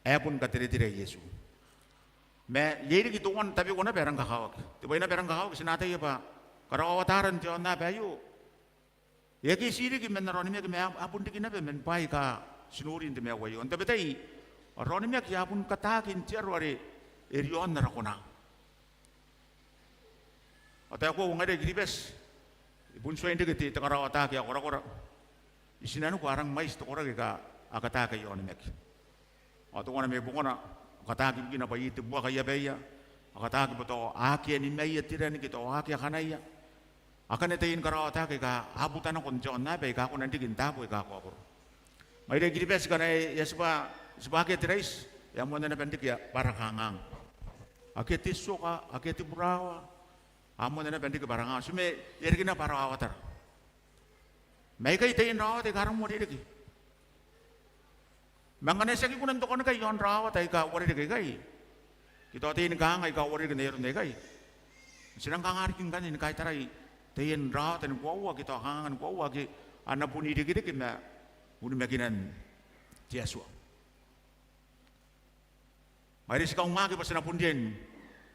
ae bon katereterea Iesu. Ma iai riki teuana tabeua naba ae rang kakawaki. Te bwai naba ae rang kakawaki ti na ataia bwa karaoataran te aonnaba aio e aki tii riki man ara onimaki, ma a bon riki naba man bwaai aika ti nori n te maiu aio. N tabetai ara onimaki a bon kataaki n te aro are e riaon ara kona. Ao taekan ngaira i Kiribati, e bon tuai n reke te, te karaoatake ae korakora i tinaniku, a rang mwaiti te koraki aika a kataaki aia onimaki. Ao teuana mai bukana, a kataaki ibukina bwa iai te buaka i abaia, a kataaki bwa tao a akea nimaia te ran ke tao a akea kanaia. Akanne taian karaoatake aika a buta nakon te aonnaba aika a kona n riki n taabo aika kakaokoro. Ngaira i Kiribati ngkana e a tibwa, tibwa akea te raiti, e a moanna naba n riki bwa ara kanganga. Akea te tioka, akea te burawa, a moanna naba n riki bwa ara kanganga. Ti ma e a riki naba bwa ara aawatara. Ma ikai taian rawawata aika a rang uarereke. Ma ngkana ti aki kona n tokanikai i aon rawawata aika uarereke aikai, ke tao taian kanganga aika uarereke n ai aron aikai, ti rang kanga riki ngkanne ni kaitarai taian rawawata ni koaua ke tao kanganga ni koaua ake a na bon irekereke ma unimakinan te Atua. Ngaira ti kaungaaki bwa ti na bon riai n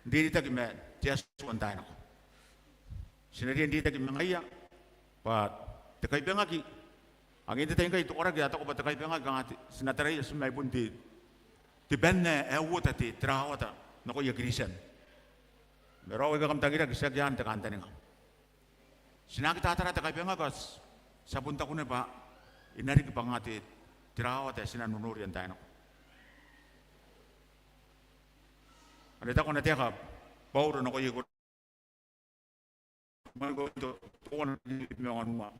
reitaki ma te Atua n taai nako. Ti na riai n reitaki ma ngaia bwa te kaibangaki, ake n te tai ngkai te koraki a taku bwa te kaibangaki kanga ti na taraia ti ma ai bon te, te banna ae uota te, te rawawata nakoia Kristian. Ma raou aika kam tangiraki, tiaki anne te kantaninga. Ti na aki tatara te kaibangaki ao ti a bon taku naba bwa e na riki bwa kanga te, te rawawata ae ti na nonoria n taai nako. Are taku ana taeka Bauro nakoia I-Korinto, mwaiko to, teuana, nimaua.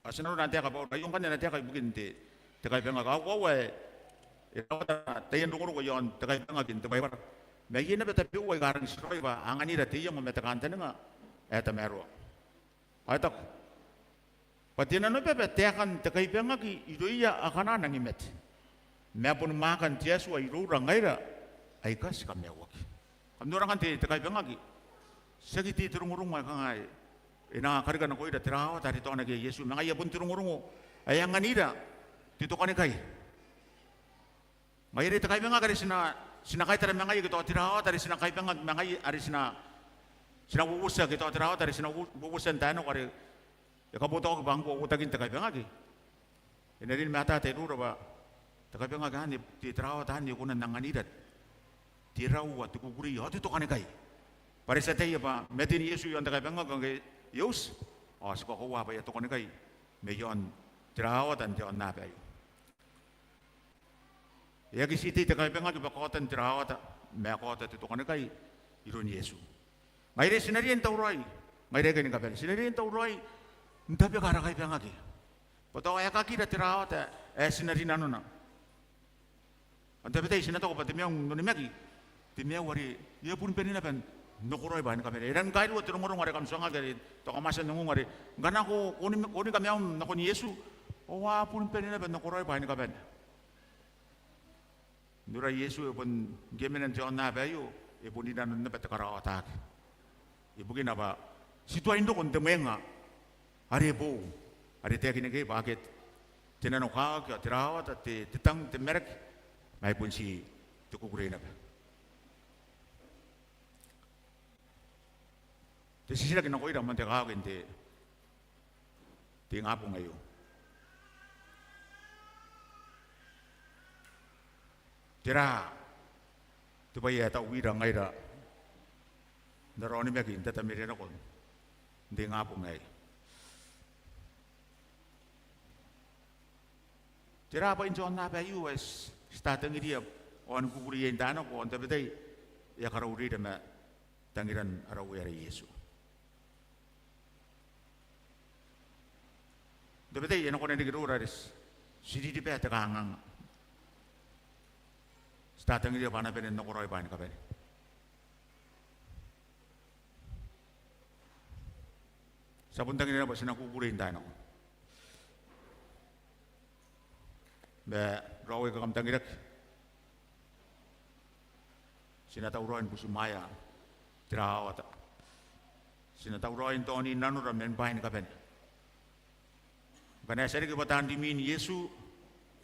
Ao ti na nora ana taeka Bauro aio ngkanne, ana taeka ibukin te, te kaibangaki. Ao koaua ae e rawata taian rongorongo i aon te kaibangaki n te Baibara. Ma iai naba tabeua aika rangi n tiraoi bwa a anganira te iango ma te kantaninga ae tamaroa. Ao e taku bwa te nanobaba taekan te kaibangaki irouia akana nangi mate, ma boni mwaakan te Atua iroura ngaira aika ti kamaiuaki. Kam nora ngkanne te, te kaibangaki, tiaki te, te rongorongo ae kanga e na karika nakoira te rawawata are taonaki iai Iesu, ma ngaia bon te rongorongo ae anganira te tokanikai. Ngaia are te kaibangaki are ti na, ti na kaitara ma ngaia ke tao te rawawata are ti na kaibangaki ma ngaia, are ti na, ti na uouotia ke tao te rawawata are ti na uo-, uouotia n taai nako are e kabotaoki bwa ngkoa uotakin te kaibangaki, e na riai ni matata iroura bwa te kaibangaki anne, te, te rawawata anne e kona n anganira te rau ao te kukurei ao te tokanikai. Bwa are ti ataia bwa maten Iesu i aon te kaibangaki ngke e uti, ao ti kakoaua bwa e a tokanikai mai aon te rawawata n te aonnaba aio. E aki tii tei te kaibangaki bwa kaotan te rawawata, ma e kaota te tokanikai iroun Iesu. Ngaira ti na riai n tauraoi, ngaira aika ni kabane, ti na riai n tauraoi n tabeka ara kaibangaki bwa tao aekakira te rawata ae ti na rinanona. Ao n tabetai ti na taku bwa te maiu n onimaki, te maiu are e a boni bane naba n nakoraoi bwaai ni kabane. E rangi ni kairua te rongorongo are kam tuangaki are tao kam a tia n ongo are ngkana ko, ko oni, ko oni kamaium nakon Iesu, ao a boni bane naba n nakoraoi bwaai ni kabane. N ora Iesu e bon, ngke e mena n te aonnaba aio, e bon rinanon naba te karaoataki. Ibukina bwa ti tuai n roko n te mwenga are boou, are taekinaki bwa akea te nanokawaki ao te rawata, te, te tang, te maraki, ma e bon ti te kukurei naba. Te titiraki nakoira man te kakawaki n te, te ingabong aio: Tera te bwai ae tauira ngaira n ara onimaki n tatamerea nako n te ingabong aei? Tera bwain te aonnaba aio ae ti, ti tatangiria ao ni kukurei iai n taai nako, ao n tabetai e a karaureira ma tangiran ara Uea are Iesu? N tabetai e na kona n riki iroura are ti, ti ririba te kanganga. Ti tatangiria bwa a na bane n nakoraoi bwaai ni kabane. Ti a bon tangiria bwa ti na kukurei n taai nako. Ma raoi aika kam tangiraki, ti na tauraoi ni butimwaea te rawata. Ti na tauraoi n taoni nanora man bwaai ni kabane. Ngkana e a tia riki bwa taan rimwin Iesu,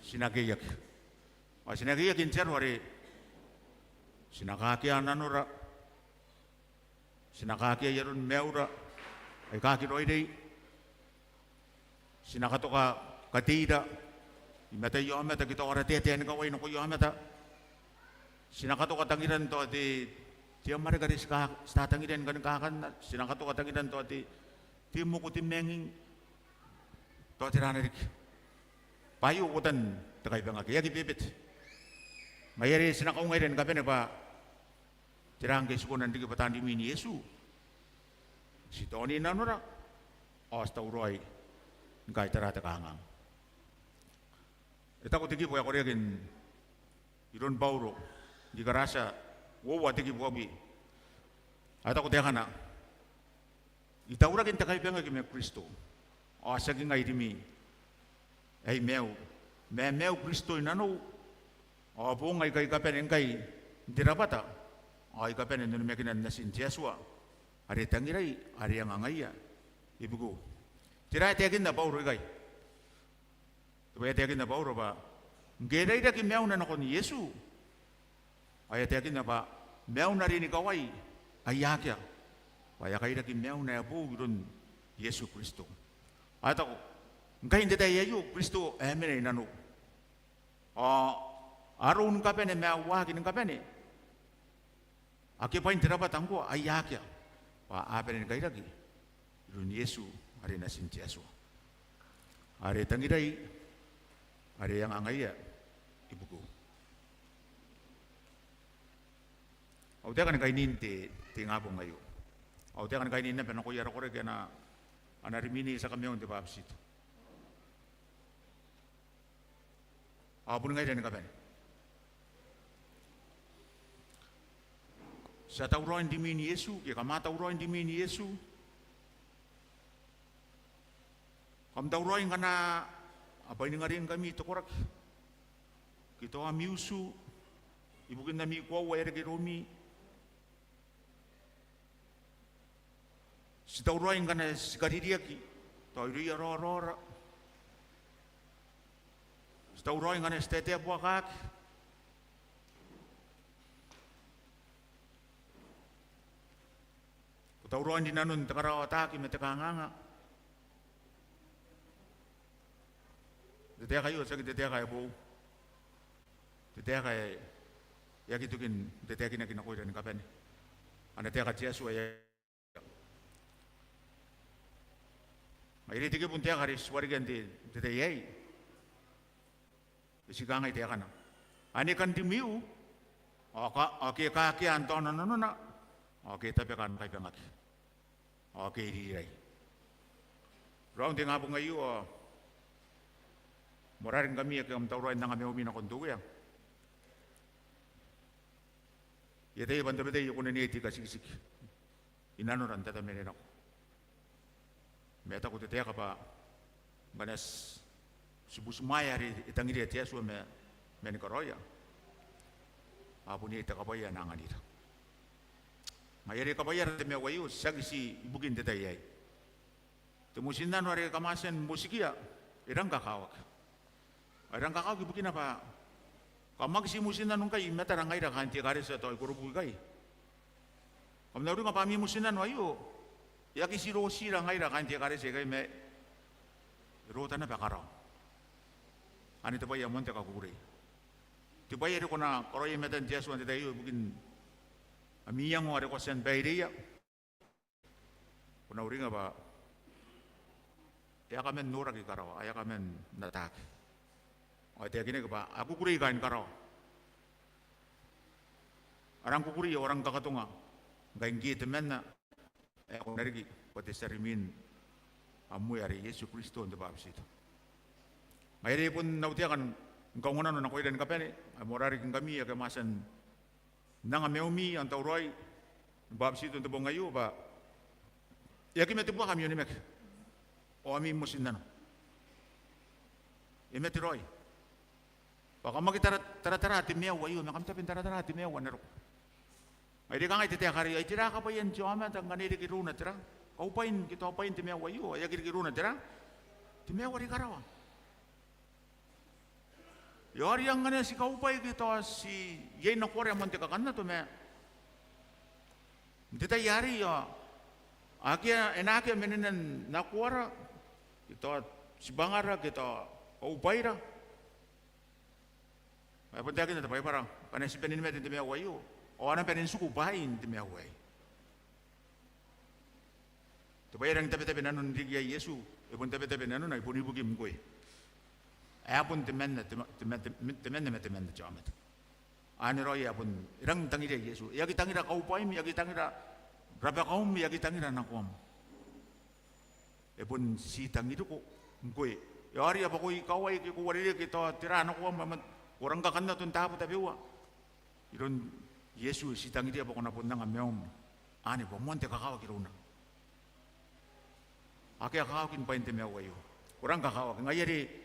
ti na keiaki. Ao ti na keiaki n te aro are ti na kakea nanora, ti na kakea aron maiura aika aki raoiroi, ti na katoka kateira i mataiaomata ke tao ara taetae ni kawai nakoiaomata. Ti na katoka tangiran tao te, te amwarake are ti ka, ti tatangiria ni kani kakanna. Ti na katoka tangiran tao te, te moko, te manging, tao tera riki. Bwa aio uotan te kaibangaki, e aki bebete. Ngaia are ti na kaungaira ni kabane bwa tera ngke ti kona n riki bwa taan rimwin Iesu, ti taoni nanora ao ti tauraoi ni kaitara te kanganga. E taku te kibu ae koreaki n iroun Bauro n ri Karatia uoua, te kibu uabwi. E taku taekana: I tauraki n te kaibangaki ma Kristo, ao tiaki ngai rimwi ae I maiu, ma e maiu Kristo i nanou. Ao boong aika I kabane ngkai n te rabwata, ao I kabane n onimakinan Natin te Atua are tangirai, are e anga ngaia ibukiu. Tera ae taekinna Bauro ikai? Te bwai ae taekinna Bauro bwa ngke e rairaki maiuna nakon Iesu, ao e a taekinna bwa maiuna are ni kawai ae akea, bwa e a kairaki maiuna ae boou iroun Iesu Kristo. Ao e taku, ngkai n te tai aio Kristo ae mena i nanou, ao arou ni kabane ma au waaki ni kabane, ake bwain te rabwata ngkoa, aia akea, bwa a bane ni kairaki iroun Iesu are Natin te Atua, are tangirai, are e anga ngaia ibukiu. Au taeka ni kainin te, te ingabong aio, au taeka ni kainin naba nakoia ara koraki, ana, ana rimwin tia kamaiu n te bwabetito. Ao boni ngaira ni kabane. Ti a tauraoi n rimwin Iesu, ke kam a tauraoi n rimwin Iesu? Kam tauraoi ngkana a bainingaringkami te koraki, ke tao ami utu, ibukin ami koaua ae reke iroumi? Ti tauraoi ngkana ti kaririaki tao irouia raoraora? Ti tauraoi ngkana ti taetae buakaki? Ko tauraoi n rinanon te karaoataki ma te kanganga? Te taeka aio tiaki te taeka ae boou. Te taeka ae e aki toki n tataekinaki nakoira ni kabane. Ana taeka te Atua ae, ngaia are te kibu n taeka are ti warekia n te, te tai aei, e ti kangai taekana: Ane kan rimwiu, ao ka, ao ke kakea n taona nanona, ao ke e tabeka ni kaibangaki, ao ke e rirai. Raou n te ingabong aio ao moarara ngkami ake kam tauraoi n anga maiumi nakon te Uea. I ataia bwa n tabetai e kona n eti katikitiki i nanora n tatabemanenako. Ma e taku te taeka bwa ngkana ti, ti butimwaea are e tangiria te Atua ma, ma ni karaoia, a bon iai te kabwaia ae na anganira. Ngaia are kabwaiara n te maiu aio tiaki ti ibukin te tai aei. Te motinnano are kam a tia ni motikia e rang kakawaki. Ao e rang kakawaki ibukina bwa kam aki ti motinnano ngkai i matara ngaira kaain te ekaretia tao i Korobu ikai. Kam na uringa bwa ami motinnano aio e aki ti rotira ngaira kaain te ekaretia ikai ma e rota naba karawa. Anne te bwai ae moan te kakukurei. Te bwai are ko na karaoia i matan te Atua n te tai aio ibukin ami iango are ko a tia ni baireia, ko na uringa bwa e a kaman noraki karawa, e a kaman ataaki. Ao e taekinaki bwa a kukurei kaain karawa. A rang kukurei ao a rang kakatonga ngkai ngke temanna ae ko na riki bwa te tia rimwin am Uea are Iesu Kristo n te bwabetito. Ngaia are bon au taeka ni kaunganano nakoira ni kabane, ae moarara riki ngkami ake kam a tia n anga maiumi ao n tauraoi ni bwabetito n te bong aio bwa e aki mate buaka ami onimaki ao ami motinnano. E mate raoi. Bwa kam aki tara, taratara te maiu aio ma kam tabe n taratara te maiu ae na roko. Ngaia are kangai te taeka arei: ai tera kabwaian te aomata ngkana e reke irouna tera? Kaubwain ke tao bwain te maiu aio ao e aki reke irouna tera? Te maiu are i karawa. E aoria ngkana ti kaubwai ke tao ti iai nakoara ae moan te kakannato ma n te tai arei ao akea, e na akea manenan nakoara ke tao tibwangara ke tao kaubwaira. Ma e bon taekinna te Baibara, ngkana ti bane ni mate n te maiu aio ao a na bane n tiku bwaai n te maiu aei. Te bwai ae rangi n tabetabe nanon riki iai Iesu e bon tabetabe nanona, e bon ibukim ngkoe. Ae bon temanna, tema-, tema-, tem-, temanna ma temanna te aomata. Anne raoi ae bon e rangi n tangiria Iesu. E aki tangira kaubwaim, e aki tangira rabakaum, e aki tangira nakoam. E bon ti tangiriko ngkoe. E aoria bwa ko ikawai ke ko uarereke tao tera nakoam, ma ko rang kakannato n taabo tabeua. Iroun Iesu e ti tangiria bwa ko na bon anga maium anne bwa moan te kakawaki irouna. Akea kakawaki ni bwain te maiu aio. Ko rang kakawaki. Ngaia are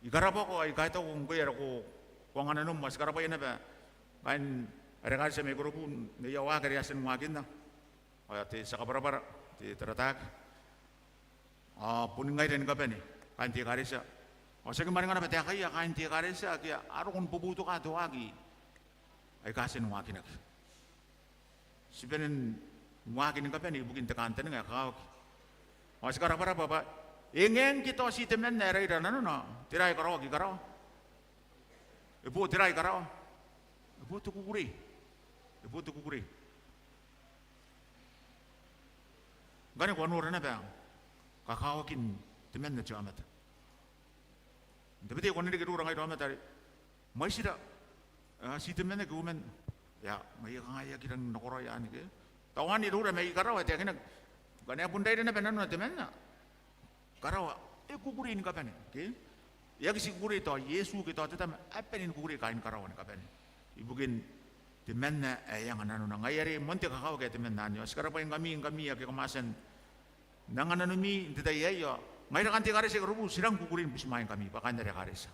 I karabwako ao I kaitau ngkoe are ko, ko anga nanom, ao ti karabwaia naba kaain are ekaretia mai Korobu n aia waaki are a tia ni waakinna. Ao te tia kabwarabwara, te tarataaki. Ao boni ngaira ni kabane kaain te ekaretia. Ao ti aki mwaninga naba taekaia kaain te ekaretia ake a roko ni boboutoka te waaki aika a tia ni waakinaki. Ti bane n waaki ni kabane ibukin te kantaninga ae kakawaki. Ao ti karabwarabwa bwa e ngae ngke tao ti temanna ae raira nanona, tera ae karaoaki i karawa? E bo tera i karawa? E bo te kukurei. E bo te kukurei. Ngkana ko a nora naba kakawakin temanna te aomata. N tabetai ko na reke iroura ngaira aomata are, mwaitira, a, ti temanna ke uoman? Ea, ma e kangai, e aki rangi n nakoraoi anne ke. Tao anne iroura mai karawa e taekinaki. Ngkana e bon raira naba nanona temanna, karawa e kukurei ni kabane ke. E aki ti kukurei tao Iesu ke tao te Tama, a bane ni kukurei kaain karawa ni kabane ibukin temanna ae e anga nanona. Ngaia are moan te kakawaki ae temanna anne. Ao ti karabwaingkami, ngkami ake kam a tia n anga nanomi n te tai aei. Ao ngaira kaain te ekaretia i Korobu ti rang kukurei ni butimwaingkami bwa kaain are ekaretia.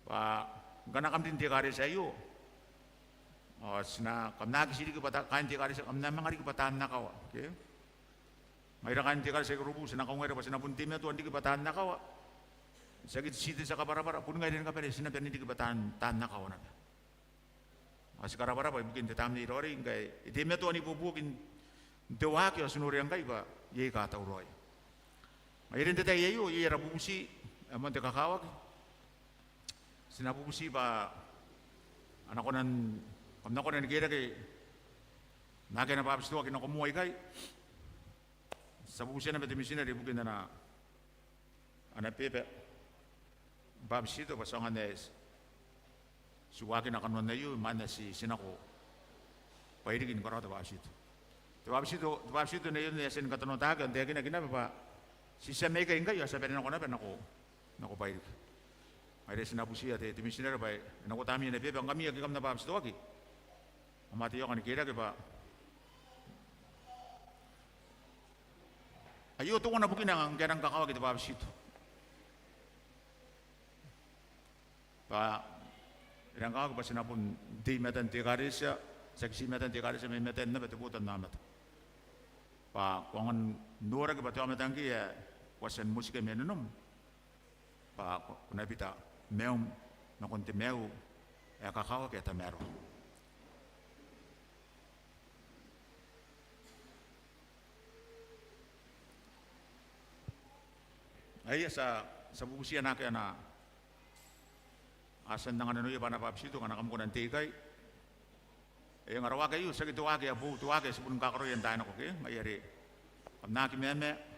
Bwa ngkana kam rin te ekaretia aio ao ti na, kam na aki ti riki bwa ta-, kaain te ekaretia, kam na manga riki bwa taan akawa ke. Ngaira kaain te ekaretia i Korobu ti na kaungaira bwa ti na bon teimatoa n riki bwa taan akawa. Tiaki ti te tia kabwarabwara, boni ngaira ni kabane ti na bane n riki bwa taan, taan akawa naba. Ao ti karabwarabwa ibukin te Tamnei Raoiroi ngkai e teimatoa n ibuobuoki n te waaki ao ti noria ngkai bwa iai katauraoia. Ngaia are n te tai aio iai ara bubuti ae moan te kakawaki. Ti na bubuti bwa a na kona n, kam na kona ni kerake naake a na bwabetitoaki nako moa ikai. Ti a bubutia naba te mitinare ibukin ana, ana beba n bwabetito bwa ti aonga n, ti waakina kanoan aio imwain ae ti, ti nako Bairiki ni karaoa te bwabetito. Te bwabetito, te bwabetito n aei e a tia ni katanoataki ao n taekinaki naba bwa ti a tia mai ikai ngkai ao ti a bane nako naba nako, nako Bairiki. Ngaia are ti na butiia te, te mitinare bwa e na uota ami ana beba ngkami ake kam na bwabetitoaki. Ao ma te ioka ni keerake bwa aio teuana bukina ngke e rang kakawaki te bwabetito. Bwa e rang kakawaki bwa ti na bon tei i matan te ekaretia, tiaki ti i matan te ekaretia ma i matan naba te botannaomata. Bwa ko aonga n noraki bwa te aomata ngkoe ae ko a tia ni motika mai nanom bwa ko, ko na bita maium nakon te maiu ae kakawaki ae tamaroa. Aia, ti a, ti a bubutiia naake a na, a tia n angananoia bwa a na bwabetito ngkana kam kona n tei ikai. Eng, ara waaki aio tiaki te waaki ae boou, te waaki ae ti bon kakaraoia n taai nako ke. Ngaia are kam na aki mamaa.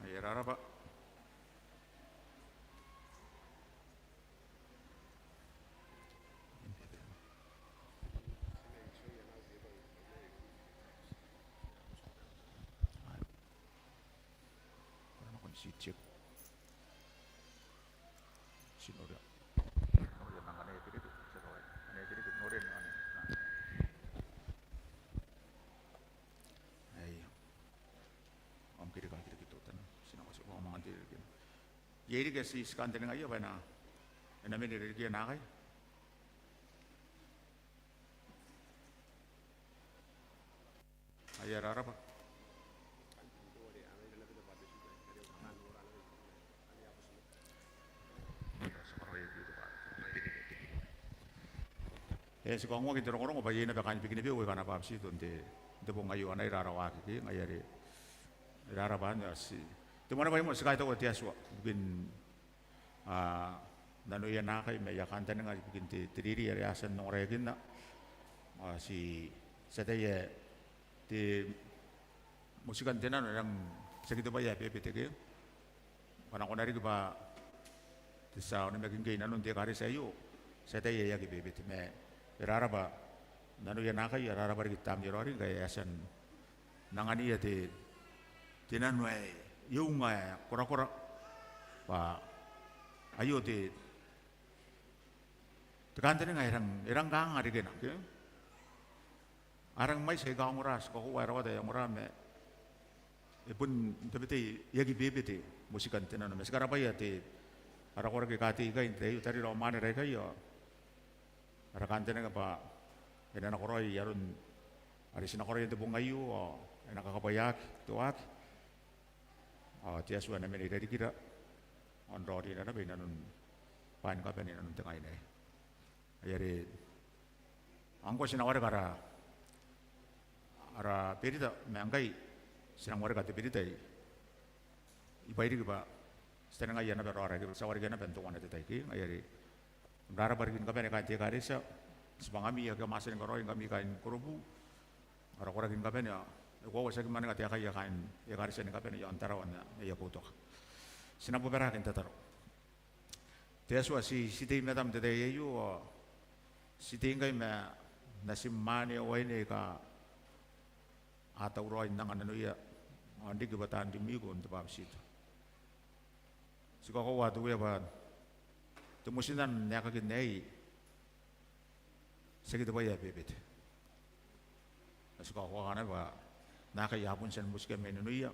Ai e raraba. Ti check. Ti noria. Noria ma ngkana e kiriki, ti kawai. Ngkana e kiriki, noria ni ngkana. Aia. Am kiriki, am kiriki teutana. Ti na kati bwa manga te kiriki. Iai riki ae ti, ti kantaningaia bwa e na, e na mena irarikia naakai. Ai e raraba. E, ti kaongoaki n te rongorongo bwa iai naba kaain Bikenibeu aika a na bwabetito n te, n te bong aio, a na ira ara waaki ke, ngaia are e raraba anne. Ao ti, te mwanewai moa ti kaitaua te Atua ibukin a, nanoia naakai ma aia kantaninga ibukin te, te reirei are a tia n ongoraeakinna. Ao ti, ti ataia ae te motikan te nano e rang tiaki te bwai ae bebete ke. Bwa nako naba riki bwa te tia onimaki ngke i nanon te ekaretia aio, ti ataia ae aki bebete ma e raraba nanoia naakai, e raraba riki te Tamnei ae Raoiroi ngkai e a tia n anganiia te, te nano ae e unga ae korakora. Bwa aio te, te kantaninga ae e rang, e rang kanganga rikena ke. A rang mwaiti aika ongora, ti kakoaua ae rawata ae ongora ma e bon tabetei e aki bebete motikan te nano. Ma ti karabwaia te, ara koraki aika tei ikai n te tai aio, tarira ao mwanera aikai ao ara kantaninga bwa e na nakoraoi aron are ti nakoraoia n te bong aio ao e na kakabwaiaki te waaki. Ao te Atua e na mena irarikira ao n raonira naba i nanon bwaai ni kabane i nanon te ngaina aei. Ai are ngkoa ti na wareka ara, ara berita ma ngkai ti nang wareka te berita i, i Bairiki bwa ti taningaia naba raora ke ti a warekia naba n teuana te tai ke. Ngaia are raraba riki ni kabane kaain te ekaretia, tibwangami ake kam a tia ni karaoi ngkami kaain Korobu. Ara koraki ni kabane ao e koaua ti aki mwaninga taekaia kaain ekaretia ni kabane iaon Tarawa n aia boutoka. Ti na bobaraaki n tataro. Te Atua, ti, ti tei i matam n te tai aio ao ti tei ngkai ma natim mwaane ao aine aika a tauraoi n angananoia ao n riki bwa taan rimwiko n te bwabetito. Ti kakoaua te Uea bwa te motinnano n aekakin aei tiaki te bwai ae bebete. Ma ti kakoaua naba bwa naakai a bon tia ni motika mai nanoia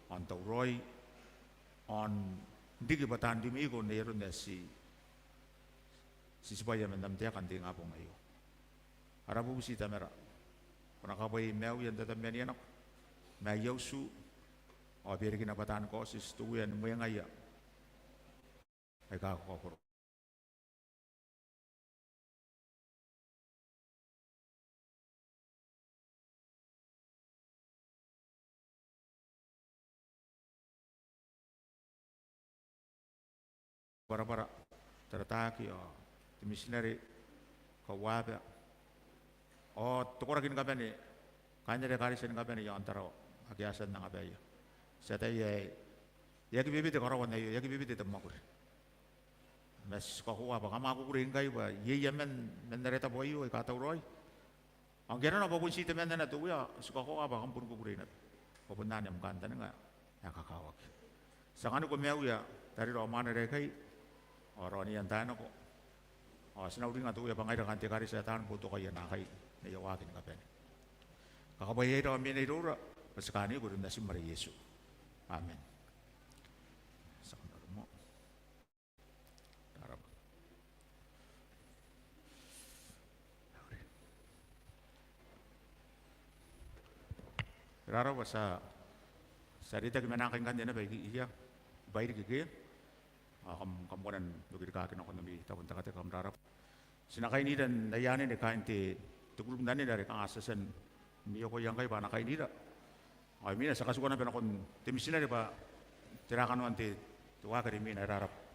ao n tauraoi ao n riki bwa taan rimwiko n ai aron ae ti, ti tibwaia man am taeka n te ingabong aio. Ara bubuti Tamara, ko na kakabwaiai maiuia n tatabemanina nako ma aia utu ao bia riki naba taani kaotioti te Uea ni mwengaia aika kakaokoro. Kabwarabwara, Tarataki ao te mitinare, kauaba ao te koraki ni kabane, kaain ara ekaretia ni kabane i aon Tarawa ake a tia n angabaia. Ti ataia ae e aki bebete karaoan aio, e aki bebete te mwakuri. Ma ti kakoaua bwa kam a kukurei ngkai bwa iai aman, man ara tabo aio aika tauraoi. Ao ngke arona bwa bon ti temanna te Uea, ti kakoaua bwa kam boni kukurei naba bwa bon anne am kantaninga ae kakawaki. Ti anganiko maiuia tarira ao mwanera aikai ao raoniia n taai nako. Ao ti na uringa te Uea bwa ngaira kaain te ekaretia ae taani boutokaia naakai n aia waaki ni kabane. Kakabwaiaira ao mena iroura, bwa ti kaaniko iroun Natim are Iesu. Amen. Ti a kona n roko moa. Rarabwa. Rarabwa. Ti a, ti a reitaki ma naakai ngkanne naba ikia, bairiki ke. Ao kam, kam kona n okirikaki nakon ami tabo n tekateka, kam rarabwa. Ti na kainira n aia anene kaain te, te kurubu n anene are kanga ti a tia n ibuobuokia ngkai bwa a na kainira. Ao imwina ti a katikua naba nakon te mitinare bwa tera kanoan te, te waaki are imwina. E rarabwa.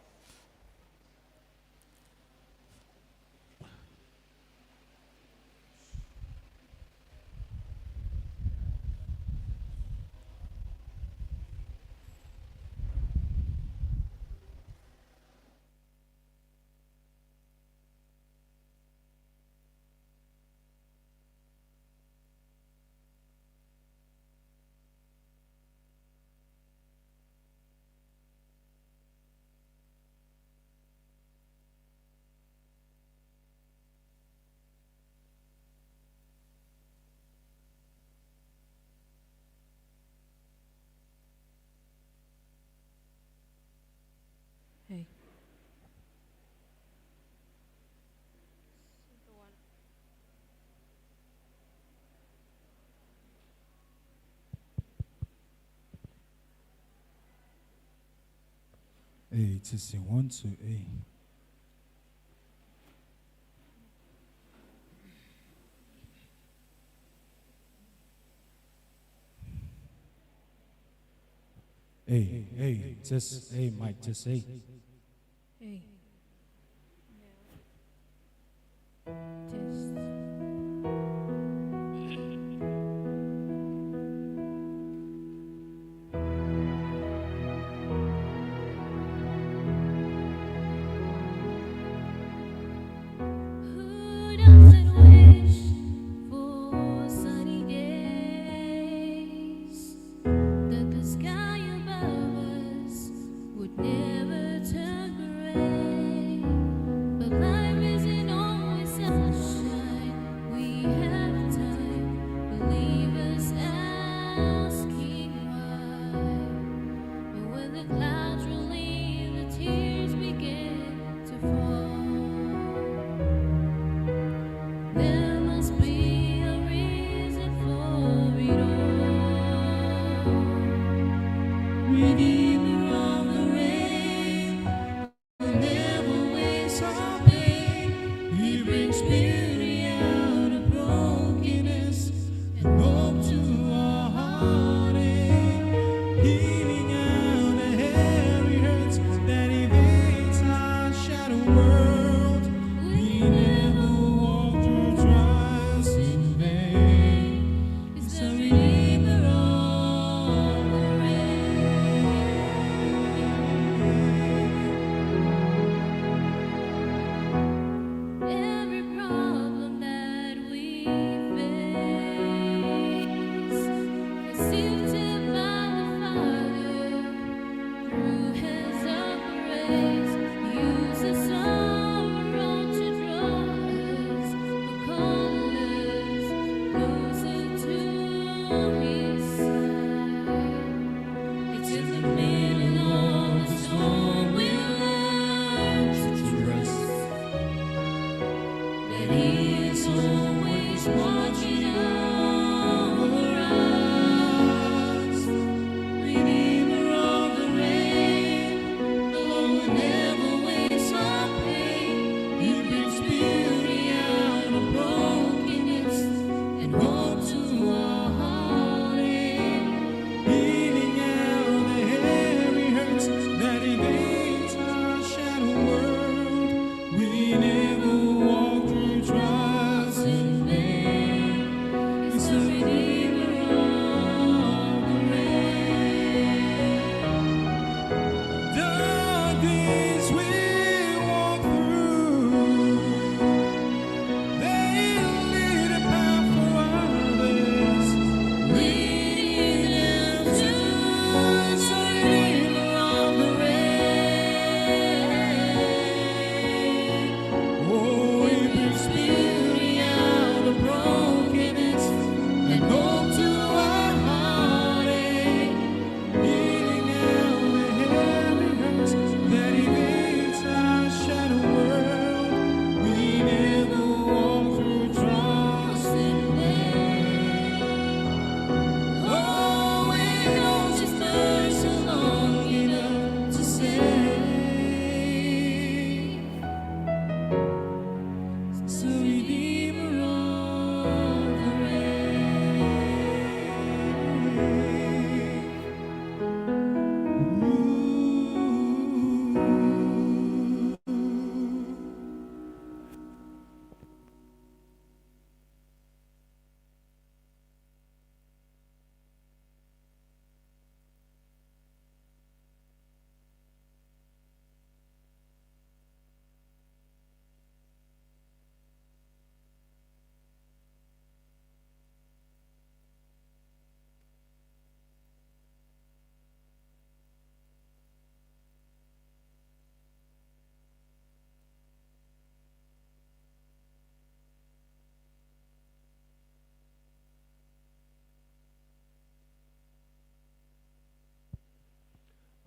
Hey. Hey, testing, one, two, hey. Hey, hey, test, hey, mic, test, hey. Hey. Test. Who doesn't wish for sunny days? That the sky above us would never turn gray. But life isn't always sunshine. We have time. Believers asking why. But when the clouds roll in, the tears begin to fall. There must be a reason for it all. Redeemer of the rain will never waste our pain. He brings beauty out of brokenness and hope to our heartache. Healing out of every hurt that evades our shattered world. We never walk through trials in vain. Is the Redeemer of the rain.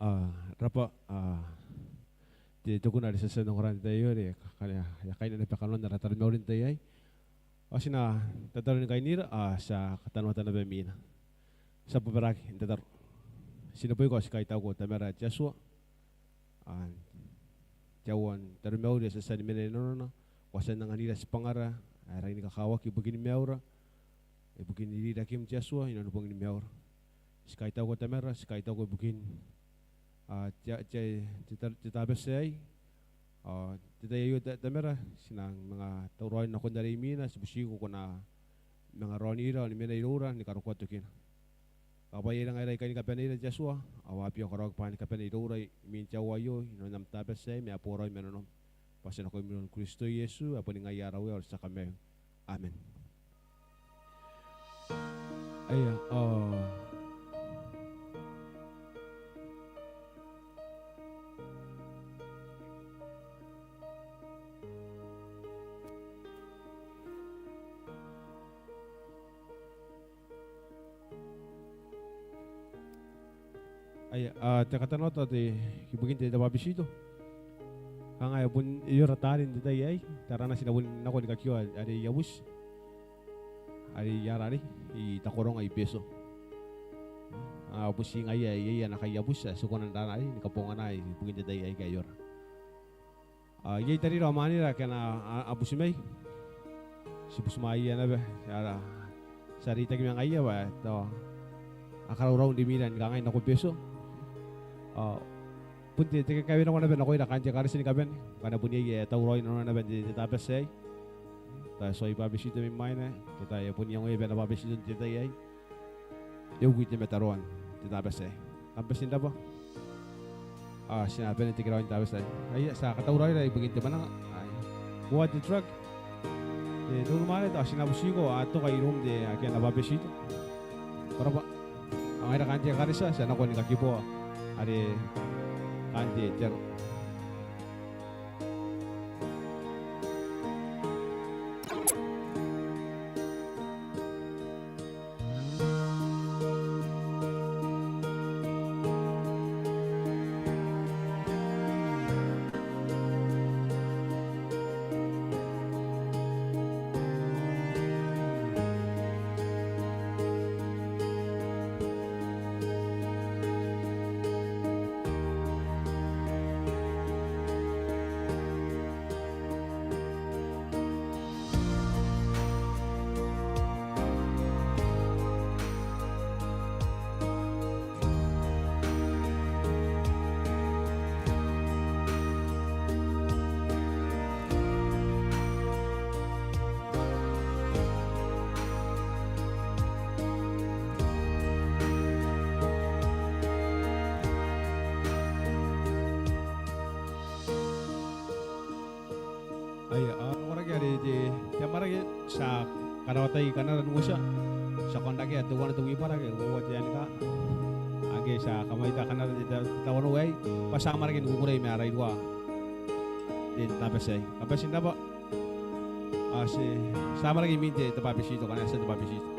A, rabwa, a, te tokuna are ti a tia n ongora n te tai aio are e a kaina naba kanoan ara taromauri n te tai aei. Ao ti na tataro ni kainira, a, ti a katanoata naba imwina. Ti a bobaraaki n tataro. Ti neboiko ao ti kaitauko Tamara ae te Atua, a, te aua n taromauri ae ti a tia ni mena i nanona, ko a tia n anganira tibwangara ae rangi ni kakawaki ibukin maiura, ibukin irirakim te Atua inanon bongin maiura. Ti kaitauko Tamara, ti kaitauko ibukin, a, te, te, te, te Tabati aei. Ao n te tai aio Ta-, Tamara, ti nang manga tauraoi nakon are imwina, ti butiko ko na manga raonira ao ni mena iroura ni karokoa tokina. Ao bwa iai ngaira aika ni kabaneira te Atua, ao a bia karaoaki bwa ni kabane iroura imwin te aoa aio, inanon am Tabati aei, ma a boraoi ma nanom. Bwa ti a nakoim iroun Kristo Iesu, ae boni ngaia ara Uea ao ara tia Kamaiu. Amen. Aia, ao Aia, a, te katanoata te, ibukin te, te bwabetito. Kanga e bon iora taari n te tai aei, tarana ti na bon nako ni kakioa are i Abuti. Are i arari, i Takoronga i Betio. A, bon ti ngaia iai ana kai Abuti, ae ti kona n arari, ni kabongana ibukin te tai aei aika iora. A, iai tarira ao mwanera ake a na, a, a butimwai. Ti butimwaia naba, ti a, ti a reitaki ma ngaiia bwa tao a karaurau n rimwira ni kangai nako Betio. A, bon te, te kakaewenako naba nakoira kaain te ekaretia ni kabane. Ngkana bon iai ae tauraoi nanona naba n te, te Tabati aei. Tao e tuai bwabetito mai mwaina, ke tao e bon iangoia bwa e na bwabetito n te tai aei. E uki te mataroan te Tabati aei. Kam bati n rabwa. A, ti na bane n tekeraoi n Tabati aei. Aia, ti a katauraoira ibukin te mwananga. Aia. Uoua te truck. Te, te unimwaane, tao ti na butiko, a toka iroum te, ake a na bwabetito. Ko rabwa. Ao ngaira kaain te ekaretia, ti a nako ni kakiboa are kaain te, te aro. Aia, a, koraki are te, te amwarake ti a karaoa tai kanara n uotia. Ti a kan rakea teuana te wibara ke uoua te anika. Ake ti a kamwaita kanara te, te, te tawanou aei. Bwa ti a amwarake ni kukurei ma ara iruwa n te, te Tabati aei. Kam bati n rabwa. A, ti, ti a amwarake imwin te, te bwabetito, kanga e a tia te bwabetito.